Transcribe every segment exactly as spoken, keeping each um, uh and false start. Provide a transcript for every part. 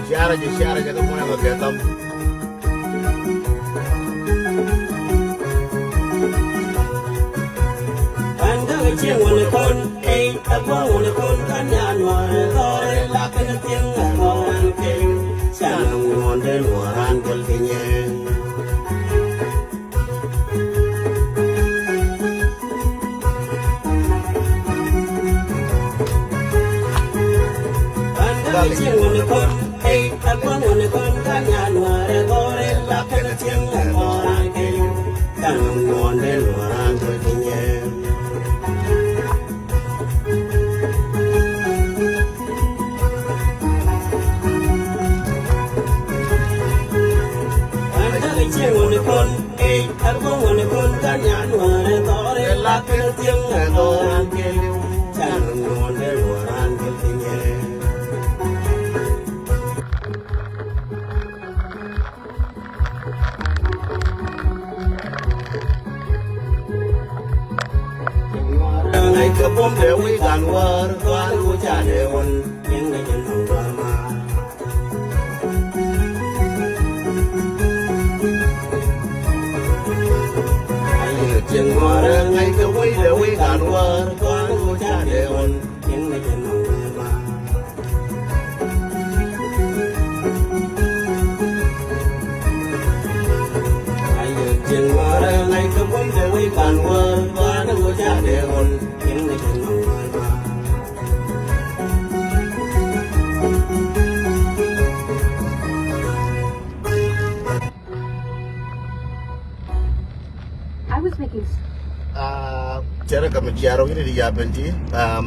Ciara jɛ, ciara jɛ, kɛ muɔ̱ɔ̱n ɛmɛ kɛ thɔm. Cɛ rɛ kɛ mi ciar wi̱ni di ya benti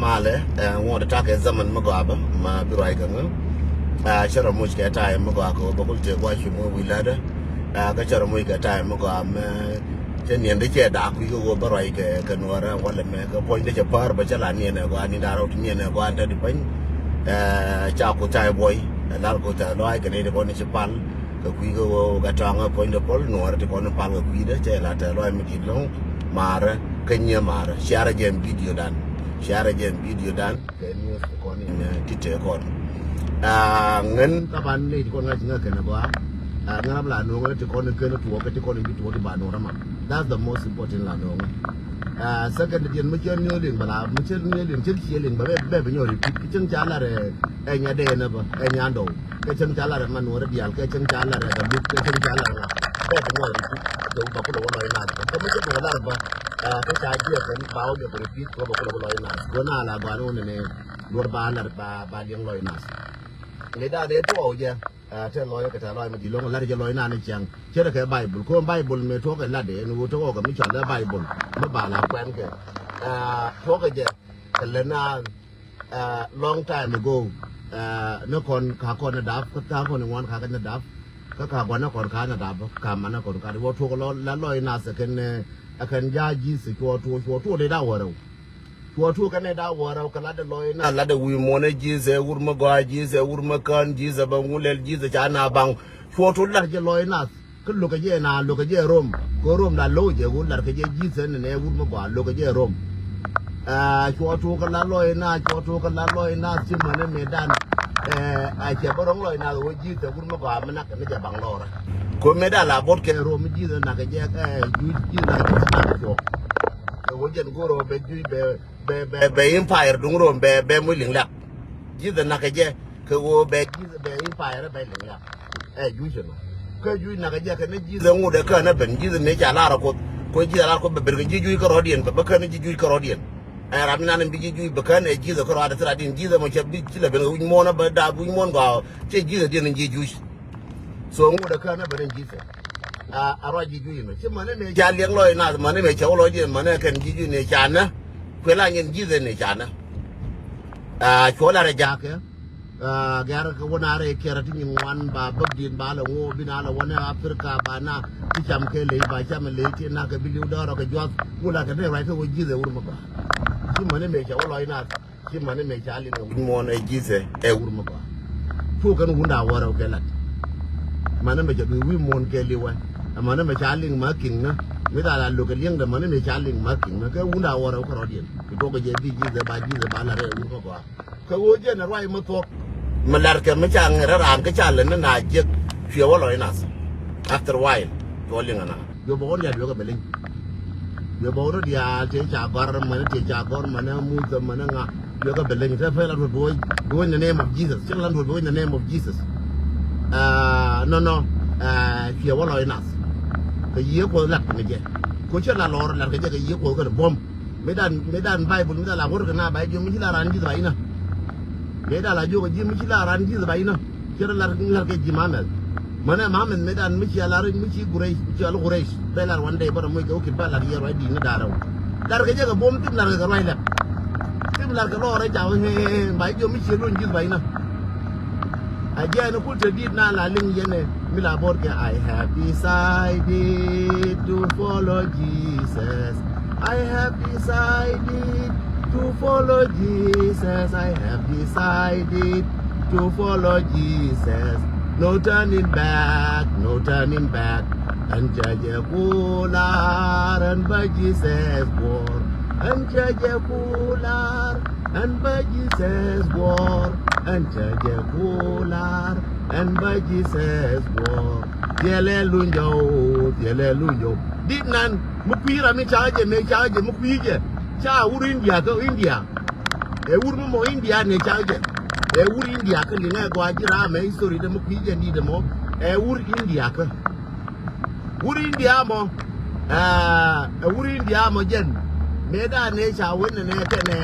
malɛ ŋuɔt takɛ zaman mi gɔabä ma bi ruac kɛ ŋä. Cɛ rɛ muc kɛ ta̱a̱ mi gɔa kɛ wä bä kul tëë gua cum wä wi̱i̱ ladä. Kä cɛ rɛ muc kɛ ta̱a̱ mi gɔa mɛ cɛ niɛn di cɛ dak wi̱i̱ kɛ wä bä ruac kɛ kɛ nuɔrɛ walɛ mɛ kɛ puɔ̱ny di cɛ pär bä cɛ la niɛn ɛ gɔa ni darɛ wä ti niɛn ɛ gɔa ni tɛ di peny. Ca ku ta̱a̱ buɔy ɛ lar ku ta̱a̱ lɔac kɛ ni di kɔn ni ci pal. Kɛ kui̱ kä ɣöö kɛ tɔ̱a̱ŋ ɛ puɔ̱nydɛ pɔl nuɔɔrɛ ti kɔn pal kɛ kui̱dɛ cɛ la tɛth lɔaac mi di̱t lɔ̱ŋ. Maarä kä nyiee maarä ciarä jɛ ɛn video dan. Ciarä jɛ ɛn video dan kɛ news ti kɔn in ti tëë kɔn. Ŋän ka ban nɛy ti kɔn ŋa̱c ŋäk kɛn ɛ gɔaa. Ŋän a bi la no̱o̱ŋä ti kɔn in kɛn tuɔɔk kɛ ti kɔn in bi tuɔɔk ti ba no̱o̱ŋä ma. That's the most important la no̱o̱ŋä. Second diɛn mi cä niööliŋ bɛ la mi cä niööliŋ cä ciëliŋ bɛ bɛ bɛ nyɔri ti cäŋ ca la rɛ ɛ nya dee nä bä ɛ nya dɔw. Kɛ cäŋ ca lar ɛ man nuɔrɛ diaal kɛ cäŋ ca lar ɛ kɛ luk kɛ cäŋ ca lar ɛ ŋa. Kɛ bi ŋɔɔr i̱ ti kɛ wä ba kulɛ wä lɔc naath kɛ mi cä duɔ̱ɔ̱r lar ɛ bä. Kɛ ca jiɛk kɛ ba wä jɛ kɛ rɛ pi̱i̱t kɛ wä ba kulɛ wä lɔc naath kɛ wä na la gɔaa ni wä nɛnɛ. Duɔ̱ɔ̱r ba lar ba ba liɛŋ lɔc naath. Ni da̱a̱n dee tuɔɔk jɛ. Tɛ lɔc kɛ tɛ lɔc mi ji̱ lo̱ŋ lar jɛ lɔc naath ni cäŋ cɛ rɛ kɛ Baibul kɛ wä Baibul mi tuɔɔk kɛ lat dee ni wä tuɔɔk kɛ mi cɔal ɛ Baibul mi ba la kuɛn kɛ. Tuɔɔk kɛ jɛ kɛ lɛ naath. Long time ago. Ni kɔn ka kɔn ni dap kä tha̱a̱ŋ kɔn ni ŋuan ka kɛ ni dap. Kä ka guan ni kɔn ka ni dap ka man ni kɔn ka di wä tuɔk lɔ la lɔc nath ɛ kɛn ɛ kɛn ja ji̱th cuɔ tuɔk cuɔ tuɔk ni da wärɛw. Cuɔ tuɔk kɛn ni da wärɛw kɛ la di lɔc nath la di wi̱i̱ muɔn ɛ ji̱th ɛ wur mi gɔaa ji̱th ɛ wur mi kään ji̱th ɛ bɛ ŋulɛl ji̱th ɛ ca na baŋ. Cuɔ tuɔk lar jɛ lɔc nath. Kä lo̱kɛ jɛ na lo̱kɛ jɛ Rom kɛ Rom la lo̱k jɛ wut lar kɛ jɛ ji̱thɛ ni nɛ wut mi gɔaa lo̱kɛ jɛ Rom. Cuɔ tuɔk kɛ la lɔc na cuɔ tuɔk kɛ la lɔc na ci mänɛ mëë dan. A cɛ bä rɔ̱ŋ lɔc na wä ji̱thɛ wut mi gɔaa mi nak kɛ ni jɛ baŋ lɔrä. Kɛ mëë dan la bot kɛ Rom ji̱thɛ nak kɛ jɛ juic ji̱th nak kɛ nak kɛ cuɔk. Kɛ wä jɛn go̱o̱r ɔ bɛ juic bɛ bɛ bɛ bɛ empire duŋ Rom bɛ bɛ muc liŋ lak. Ji̱thɛ nak kɛ jɛ kɛ wä bɛ ji̱thɛ bɛ empire bɛ liŋ lak. Ɛ juic ɛnɔ kä juic nak ɛ jɛ kɛn ji̱th ɛ ŋut ɛ kään ɛ ben ji̱th ɛ mëë ca lar ɛ kuoth. Kuoth ji̱th ɛ lar kuoth bɛ ber kɛ ji̱ juic kärɔɔdiɛn bɛ bä kään ji̱ juic kärɔɔdiɛn. Ɛ ram inan in bi ji̱ juic bɛ kään ɛ ji̱th ɛ kärɔɔdiɛn thil adiɛn ji̱th ɛ mɔ cɛ bi ci lɛ ben kɛ wi̱c muɔ̱ɔ̱n ɛ bä daap wi̱c muɔ̱ɔ̱n gɔaa cɛ ji̱th ɛ diɛn in ji̱ juic. So ŋut ɛ kään ɛ ben in ji̱th ɛ. A ruac ji̱ juic ɛmɛ ci mani mëë ca liɛk lɔc nath mani mëë cɛ wä lɔcdiɛn mani ɛ kɛn ji̱ juic ni ca nä. Kuɛ la nyin ji̱th ɛ ni ca nä. A cuɔ lar ɛ jakɛ. Gɛr kɛ wä na rɛy kiɛrɛ ti nyin ŋuan ba bäk di̱n ba lɛ ŋo̱o̱ bi na lɛ wä nɛ Africa ba na ti cam kɛ ley ba cam ley ti na kɛ bi li̱w dɔɔrɔ kɛ juath wula kɛ nɛ ruac kɛ wä ji̱th ɛ wur mi gɔaa. Ci mäni mëë cɛ wä lɔc nath ci mäni mëë ca liŋ ɛ wi̱c muɔ̱ɔ̱n ɛ ji̱th ɛ wur mi gɔaa. Cu kɛn wunda wä rɛw kɛ lat. Mäni mëë cɛ bi wi̱c muɔ̱ɔ̱n kɛ li̱wɛ. Mäni mëë ca liŋ ma kiŋ nä mi dhal a lo̱k ɛ liŋdɛ mäni mëë ca liŋ ma kiŋ nä kɛ wunda wä rɛw kärɔ̱diɛn. Bi duɔkɛ jɛ bi ji̱th ɛ ba ji̱th ɛ ba lat ɛ wur mi gɔaa. Kɛ ɣöö jɛn ɛ ruac mi thuɔ̱k. Mi la̱rkɛ mi ca ŋɛr ɛ raan kä ca lɛ ni na jiäk. Cuɛ wä lɔc nath. After a while cuɔ liŋ ɛ na. Cuɛ bɛ wä riat cuɛ kɛ bɛ leny. Cuɛ bɛ wä rɔ diaal tëë ca gɔ̱r mäni tëë ca gɔ̱r mäni muthɛ mäni ŋa. Cuɛ kɛ bɛ leny tɛ pɛl a duɔt bɛ wä in the name of Jesus cik la duɔt bɛ wä in the name of Jesus. Nɔnɔ. Cuɛ wä lɔc nath. Kɛ yiëë kuɔth lat kɛ mi jɛ. Ko cɛ la lɔr lat kɛ jɛ kɛ yiëë kuɔth kɛ buɔ̱m. Mëë dan mëë dan Baibul mëë dan la wär kɛ na ba jiök mi ci la ran ji̱th ba inä. Mëë dan la jiök ji̱ mi ci la ran ji̱th ba inä. Cɛ rɔ lar lar kɛ ji̱ mamɛth. Mänɛ mamɛth mëë dan mi ci a lar mi ci Gurec mi ci a lar Gurec bɛ lar wan dee bä rɔ moc kɛ wä kit ba lar yɛ ruac di̱i̱t ni da̱rä wä. Lar kɛ jɛ kɛ buɔ̱m thim lar kɛ kɛ ruac lɛp. Thim lar kɛ lɔɔrɛ ca wä hee ba jiök mi ci luny ji̱th ba inä. A jɛn kul te dit na la liŋ yɛn ɛ mi la bot kɛ I have decided to follow Jesus. I have decided to follow Jesus. I have decided to follow Jesus. No turning back, no turning back. Ɛn cɛ jɛ ku lar ɛn bä Jesus guɔ̱ɔ̱r. Ɛn cɛ jɛ ku lar ɛn bä Jesus guɔ̱ɔ̱r. Ɛn cɛ jɛ ku lar ɛn bä Jesus guɔ̱ɔ̱r. Thilɛ lunyɔ, thilɛ lunyɔ. Dit nan mi kui̱ ram mi cakɛ jɛ mëë cakɛ jɛ mi kui̱ jɛ. Ca wur India kä India. Ɛ wur mi mɔ India ni cakɛ jɛ. Ɛ wur India kä liŋɛ gɔaa ji̱ ram ɛ history dɛ mi kui̱ jɛ ni dɛ mɔ. Ɛ wur India kä. Wur India mɔ. Ɛ wur India mɔ jɛn. Mëë da ni ca wen ni kɛn ɛ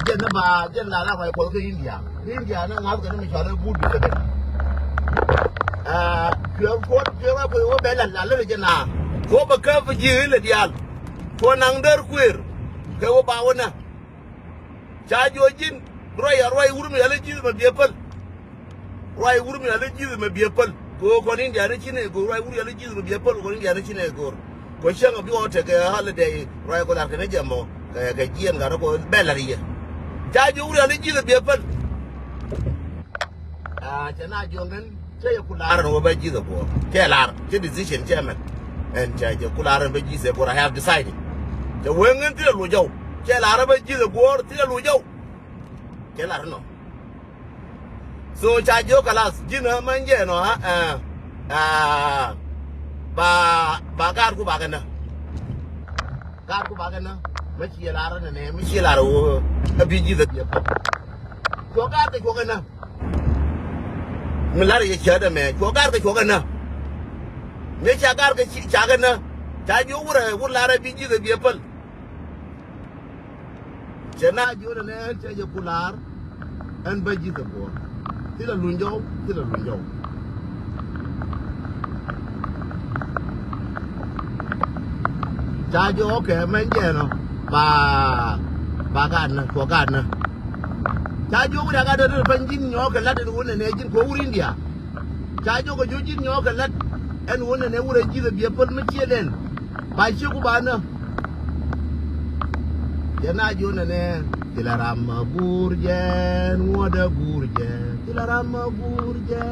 jɛn ni ba jɛn la la kɔc kuɔth kä India. India ni ŋa̱th kɛ ni mi cɔal ɛ Buddhist kɛ dɛ. Ɛ cuɛ kuɔt cuɛ wä kuɛ wä bɛ la la lɛ jɛ na. Kuɔ bɛ käp ji̱ ilɛ diaal. Kuɔ naŋ däär kuëër kɛ wä ba wä nä. Ca jiɔ ji̱n ruac a ruac wur mi yal i̱ ji̱th mɛ biɛ päl. Ruac wur mi yal i̱ ji̱th mɛ biɛ päl. Kɛ ɣöö kɔn India ni ci nɛ go̱o̱r ruac wur yal i̱ ji̱th mɛ biɛ päl kɔn India ni ci nɛ go̱o̱r. Kɛ cäŋ a bi ɣɔw tekɛ holiday ruac kɔ lar kɛ ni jɛ mɔ kɛ kɛ jiɛn gat kɔ bɛ lar yɛ. Ca jiɔ wur yal i̱ ji̱th mɛ biɛ päl. Aa, cɛ na jiɔŋ ɛn cɛ yɛ ku laar ɛn wä bä ji̱th ɛ guɔ̱ɔ̱r. Cɛ laar, cɛ decision cɛ mɛn. Ɛn cɛ jɛ ku laar ɛn bä ji̱th ɛ guɔ̱ɔ̱r, I have decided. Cɛ wee ŋän thilɛ luc jɔw. Cɛ laar ɛ bä ji̱th ɛ guɔ̱ɔ̱r thilɛ luc jɔw. Cɛ laar ɛnɔ. So ca jiɔ kalas, ji̱n ɛ mɛn jɛ ɛnɔ, ha, aa, ba, ba gaatku ba kɛ nä. Gaatku ba kɛ nä. Mä ci lar nɛ nɛ, mä ci lar wä. A bi ji̱th a bi a pop. Cuɔ gaat kɛ cuɔ kɛ nä. Mi lar yɛ cä dɛ mɛ, cuɔ gaat kɛ cuɔ kɛ nä. Mi ca gaat kɛ ci, ca kɛ nä. Ca jiɔ wurɛ, wur lar a bi ji̱th a bi a päl. Cɛ na jiɔ nɛ nɛ, cɛ jɛ ku lar. Ɛn bä ji̱th ɛ guɔ̱ɔ̱r. Thilɛ luny jɔw, thilɛ luny jɔw. Ca jiɔ kɛ mɛn jɛ nɔ. Ba, ba gaat nä, cuɔ gaat nä. Ca jiɔ wut a gaat nä, pɛn ji̱n nyɔɔk kɛ lat ɛn wun nɛ nɛ ji̱n kuɔ wur India. Ca jiɔ kɛ jiɔ ji̱n nyɔɔk kɛ lat ɛn wun nɛ nɛ wur ɛ ji̱th ɛ bi ɛ päl mi ciɛ lɛl. Ba ciek ku ba nä. Jɛ na jiɔ nɛ nɛ. Thilɛ ram a guur jɛ, ɛn ŋuɔ̱t a guur jɛ. Thilɛ ram a guur jɛ,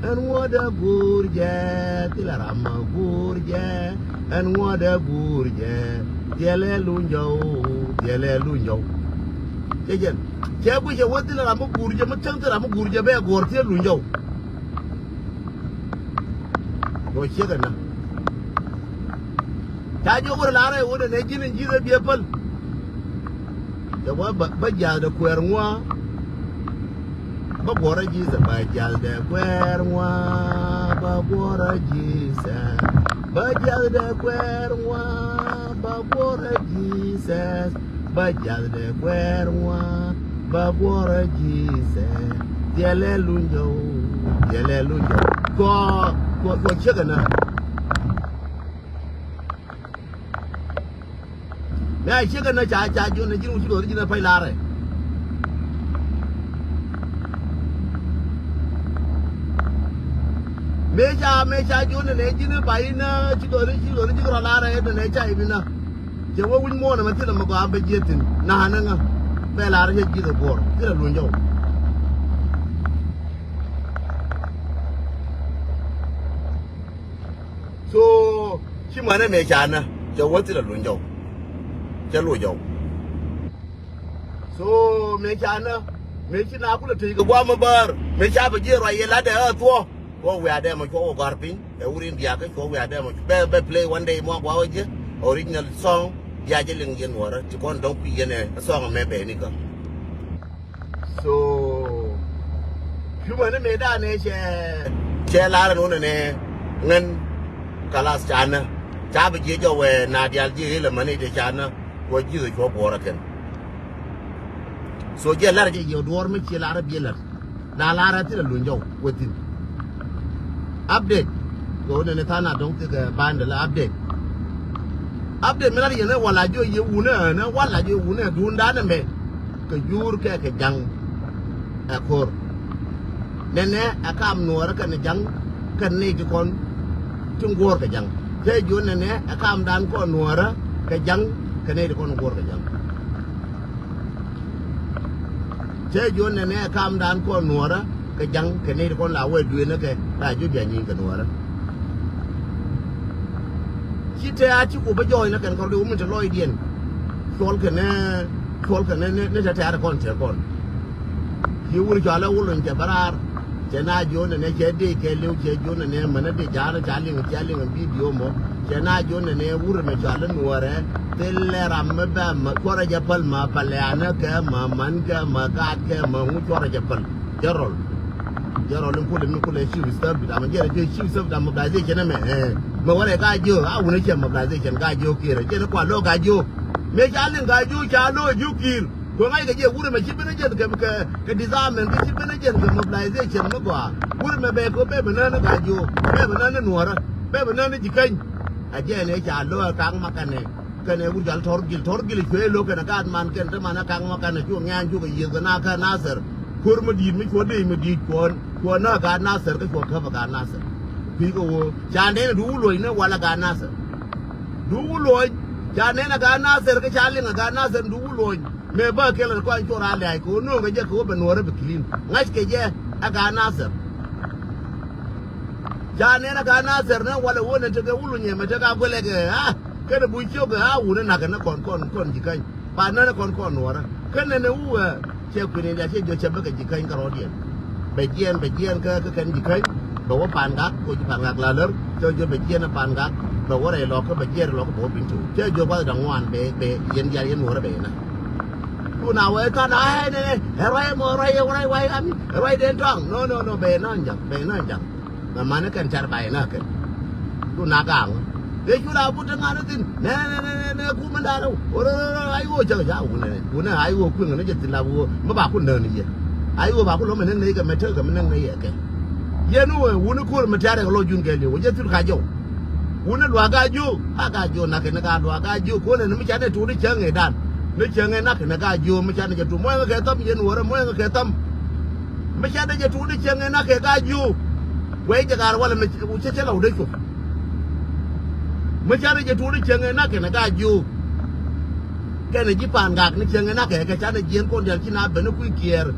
ɛn ŋuɔ̱t a guur jɛ. Thilɛ ram a guur jɛ, ɛn ŋuɔ̱t a guur jɛ. Thilɛ luny jɔw, thilɛ luny jɔw. Cɛ jɛn. Cɛ guic cɛ wä thilɛ ram a guur jɛ, mi cäŋ thilɛ ram a guur jɛ bɛ guɔ̱ɔ̱r thilɛ luny jɔw. Gɔ ciek ɛnä. Ca jiɔ wur lar ɛ wun ɛ nɛ ji̱n in ji̱th ɛ bi ɛ päl. Cɛ wä bä, bä jiath dɛ kuɛɛr ŋuä. Bä guɔrä ji̱th ɛ bä jiath dɛ kuɛɛr ŋuä. Bä guɔrä ji̱th ɛ. Bä jiath dɛ kuɛɛr ŋuä. Bä guɔrä ji̱th ɛ. Bä jiath dɛ kuɛɛr ŋuä. Bä guɔrä ji̱th ɛ. Thilɛ luny jɔw. Thilɛ luny jɔw. Kɔ, kɔ, kɔ ciek ɛnä. Mɛ a ciek ɛnä ca, ca jiɔn ɛ ji̱n wä ci luɔth ji̱n ɛ pay larɛ. Mëë ca, mëë ca jiɔn ɛ nɛ ji̱n ɛ pay inä ci luɔth, ci luɔth ji̱n rɔ larɛ ɛ nɛ ca i̱ bi nä. Cɛ wä wi̱c muɔ̱ɔ̱n ɛmɛ thilɛ mɛ gɔaa bɛ jiɛth thi̱n. Na̱a̱n ɛŋä. Bɛ lar cɛ ji̱th ɛ guɔ̱ɔ̱r. Thilɛ luny jɔw. So ci mänɛ mëë ca nä cɛ wä thilɛ luny jɔw. Cɛ luny jɔw. So mëë ca nä mëë ci na kulɛ tëc kɛ gua̱a̱m mi bäär mëë ca bɛ jiɛɛr ruac yɛ latdɛ ɛ thuɔ̱. Kɔ wiaadɛ mɔ cuɔ wä gɔ̱a̱r piny ɛ wur in diakä cuɔ wiaadɛ mɔ bɛ bɛ play one day mɔ gua̱a̱ wä jiɛ original song. Bia jɛ liŋ yɛn wärä ti kɔn dɔ̱ŋ kui̱ yɛn ɛ song mɛ bɛ ni kä. So cumä ni mëë danɛ cɛ cɛ lar ɛn wunɛ nɛ ŋän kalas ca nä ca bi jiɛ jɔwɛ na dial jiɛ ilɛ mäni ti ca nä. Kuɔ ji̱th ɛ cuɔ buɔrä kɛn. So jiɛ lar jɛ yɛ duɔr mi ci lar bi lar. Na lar a thilɛ luny jɔw wä thin. Update. Kɛ wä nɛnɛ tha̱a̱ŋ na dɔ̱ŋ thikɛ bandɛ la update. Update mi lar yɛn ɛ wala jiɔ yɛ wunɛ ɛ nɛ wala jiɔ wunɛ ɛ duundan ɛmɛ. Kɛ jur kɛ kɛ ja̱ŋ. Ɛ ko̱r. Nɛnɛ ɛ kam nuɔɔrä kɛnɛ ja̱ŋ kɛn nɛy ti kɔn. Tin guɔ̱ɔ̱r kɛ ja̱ŋ. Cɛ jiɔ nɛnɛ ɛ kamdan kɔn nuɔɔrä kɛ ja̱ŋ kɛ nɛy ti kɔn guɔ̱ɔ̱r kɛ ja̱ŋ. Cɛ jiɔ nɛnɛ ɛ kamdan kɔn nuɔɔrä kɛ ja̱ŋ kɛ nɛy ti kɔn la wee duëënä kɛ la jiɔ bia nyieny kɛ nuɔɔrä. Ci tɛ̈r ci ku bä jɔɔc nä kɛn kɔn di wä min te lɔcdiɛn. Cuɔl kɛnɛ cuɔl kɛnɛ ni tɛ̈tɛ̈r kɔn tɛ̈r kɔn. Ci wur cɔal ɛ wä lony cɛ bä raar. Cɛ na jiɔ nɛnɛ cɛ dee kɛ liw cɛ jiɔ nɛnɛ mänä dee ja̱a̱n ca liŋ ca liŋ bidio mɔ. Cɛ na jiɔ nɛnɛ wur mɛ cɔal ɛ nuɔɔrɛ. Thilɛ ram mi bɛ mɛ cuɔrɛ jɛ päl mɛ pɛlɛanä kɛ mɛ män kɛ mɛ gaat kɛ mɛ ŋu cuɔrɛ jɛ päl. Jɛ rɔl. Jɛ rɔl in kulɛ mi kulɛ chief staff bita mɛ jɛ rɛ jɛ chief staff bita mobilization mɛ. Mɛ wärɛ ka jiɔ a wunɛ cɛ mobilization ka jiɔ kiɛrɛ jɛ ni kua lo̱ ka jiɔ. Mëë ca liŋ ka jiɔ ca lo̱ jiɔ kiɛr. Kɛ ŋa̱c kɛ jɛ wurɛ mɛ ci ben ɛ jɛn kɛ, kɛ, kɛ disarmament kɛ ci ben ɛ jɛn kɛ mobilization mi gɔaa. Wurɛ mɛ bɛ kɛ bɛ bɛ nään ni Gajo, bɛ bɛ nään ni Nuɔrä, bɛ bɛ nään ni Jikäny. A jɛ nɛ ca lo̱ ɛ ka̱ŋ makɛ nɛ. Kɛnɛ wut jal tɔr gil, tɔr gil cuɛ lo̱k kɛnɛ gaat man kɛn te man ɛ kaŋ ma kɛnɛ cuɔ ŋɛ̈ɛ̈n cukɛ yiëth kɛ na kä Nathir. Ko̱r mi di̱i̱t mi cuɔ dee mi di̱i̱t cuɔ, cuɔ na gaat Nathir kä cuɔ käp ɛ gaat Nathir. Kui̱ kɛ ɣöö ca nɛn ɛ duku luɔ̱c ni walɛ gaat Nathir. Duku luɔ̱c, ca nɛn ɛ gaat Nathir kä ca liŋ ɛ gaat Nathir duku luɔ̱c. Mëë bä kɛl ɛ kɔn cuɔ raa lɛ̈ɛ̈c kɛ ɣöö nööŋkɛ jɛ kɛ ɣöö bɛ nuɔ̱ɔ̱rä bi clean. Ŋa̱ckɛ jɛ ɛ gaat Nathir. Ca nɛn ɛ gaat Nathir ni walɛ ɣöö nɛ tekɛ wulu nyɛmɛ tekɛ a guɛlɛ kɛ a. Kɛnɛ buc ciök ɛ a wuni nak kɛn ni kɔn kɔn kɔn ji̱ käny. Pan nän ni kɔn kɔn nuɔrä. Kɛnɛ ni wu ɛ cɛ kui̱n in diaal cɛ jiök cɛ bä kɛ ji̱ käny kärɔɔdiɛn. Bɛ jiɛɛn bɛ jiɛɛn kä kä kɛn ji̱ käny. Bɛ wä Pangak kɛ ji̱ Pangak la lär. Cɛ jiök bɛ jiɛɛn ɛ Pangak. Bɛ wä rɛy lɔkä bɛ jiɛɛn rɛy lɔkä bɛ wä Bentiu. Cɛ jiök gua̱th da̱ŋ ŋuan bɛ bɛ yɛn diaal yɛn nuɔrä bɛ yɛn na. Ku na wee than a ɛ nɛ nɛ ɛ ruac ɛmɔ ruac ɛ ruac wai ami ɛ ruac den tɔaŋ. No no no bɛ yɛn na ja̱ŋ bɛ yɛn na ja̱ŋ. Mɛ mani kɛn car ba yɛn na kɛn. Ku na gaŋ. Dee cu la but te ŋa̱n thi̱n. Nɛ nɛ nɛ nɛ nɛ ku mɛn da̱a̱n rɛw. Ɣöö rɛw rɛw rɛw ay ɣöö cäk ca wunɛ nɛ. Wunɛ ay ɣöö kueŋ ni jɛ thi̱n la ɣöö mi ba ku näk ni yɛ. Ay ɣöö ba ku lo̱m ni näk ni kɛ mɛ tek kɛ mi näk ni yɛ kɛ. Yɛn wee wuni ko̱r mi tɛ̈rɛ kɛ lo̱c jun kɛ li̱w. Wä jɛ thil ka jɔw. Wuni luaak Gaajiok. A Gaajiok nak kɛn Gaajiok. Luaak Gaajiok ko̱n ni mi ca ni tuut ni cäŋ ɛ dan. Ni cäŋ ɛ nak kɛn Gaajiok mi ca ni jɛ tuut. Muɔ̱ɔ̱ŋ kɛ thɔm yɛn wärä muɔ̱ɔ̱ŋ kɛ thɔm. Mi ca ni jɛ tuut ni cäŋ ɛ nak kɛ Gaajiok. Wee jɛ gaar walɛ mi cɛ cɛ lɔw dee cuɔp. Mi ca ni jɛ tuut ni cäŋ ɛ nak kɛn Gaajiok. Kɛnɛ ji̱ Pangak ni cäŋ ɛ nak kɛ kɛ ca ni jiɛn kɔn diaal ci na ben ni kui̱ kiɛɛr.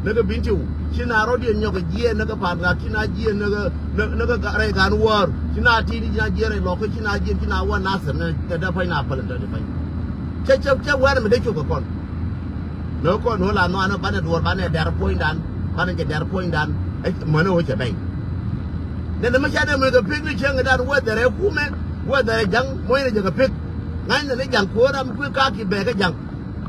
Näk kä Bentiu ci na rɔ̱diɛn nyɔk kɛ jiɛɛn näk kä Pangak ci na jiɛɛn näk kä näk kä rɛy Gat Wäär ci na ti̱i̱t ci na jiɛɛn rɛy Lɔkä ci na jiɛɛn ci na wä Nathir ni kɛ dee pa̱ny na päl in te di pa̱ny. Cɛ cɛ cɛ wɛr mi dee cop kɛ kɔn. Nä kɔn wä la nhɔan banɛ duɔ̱ɔ̱r banɛ dɛr puɔ̱nydan banɛ jɛ dɛr puɔ̱nydan. Mänä wä cɛ bɛy. Nɛnɛ mi ca dee moc kɛ pek ni cäŋ dan whether ɛ kumɛ whether ɛ ja̱ŋ moc ni jɛ kɛ pek. Ŋa̱cnɛ ni ja̱ŋ ko̱o̱r ram kui̱ kaki bɛ kɛ ja̱ŋ.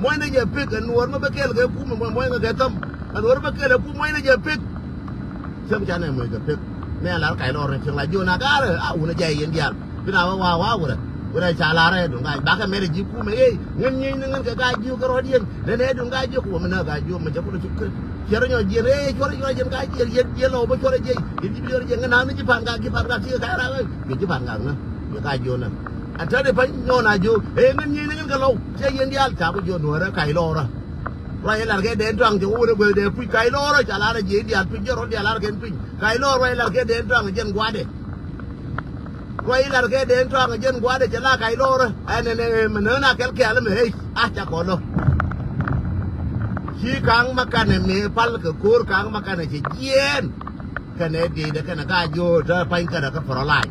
Moc ni jɛ pek ɛ nuɔɔr mi bä kɛl kɛ kumɛ moc moc kɛ kɛ thäm. Ɛ nuɔɔr bä kɛl ɛ kumɛ moc ni jɛ pek. Cäŋ ca nɛ moc kɛ pek. Nɛ lar kac lɔr ni cäŋ la jiɔn a gaarä a wun a jɛ yɛn diaal. Bi na wä wa wa wurɛ. Wurɛ ca lar ɛ duŋ gac bakɛ mɛrɛ ji̱ kumɛ yey ŋän nyieny ni ŋän kɛ gac jiök kɛ rɔ̱diɛn. Nɛ nɛ duŋ gac jiök wä mi nä gac jiök mi cɛ kulɛ cuk kä. Ciɛrɛ nyɔ jiɛn ɛ cuɔrɛ nyɔ jiɛn gac jiɛn yɛn jiɛn lɔ bä cuɔrɛ jiɛn. Yɛn ji̱ bi cuɔrɛ jiɛn ŋän na ni ji̱ Pangak ji̱ Pangak ti kɛ kac rak ɛ. Ji̱ Pangak nä. Ji̱ gac jiök nä. A tɛt i̱ pa̱ny nyɔn a jiök ɛ ŋän nyieny ni ŋän kɛ lɔw. Cɛ yɛn diaal ca ku jiök nuɔrɛ kac lɔrä. Ruac ilar kɛ dee tuaŋ cɛ wä wä ni gueth dee puc kac lɔrä ca lar ɛ jiɛn diaal piny jɛ rɔ̱ diaal lar kɛn piny. Kac lɔrä ruac ilar kɛ dee tuaŋ jɛn gua̱dɛ. Ruac ilar kɛ dee tuaŋ jɛn gua̱dɛ cɛ la kac lɔrä. Ɛn ɛn ɛn mɛ nään a kɛl kɛɛl mɛ ey a ca kɔn lɔ. Ci ka̱ŋ ma kanɛ mëë pal kɛ ko̱o̱r ka̱ŋ ma kanɛ cɛ jiɛɛn. Kɛnɛ di̱i̱dɛ kɛnɛ ka jiöö te pa̱ny kɛnɛ kä pärɔ lany.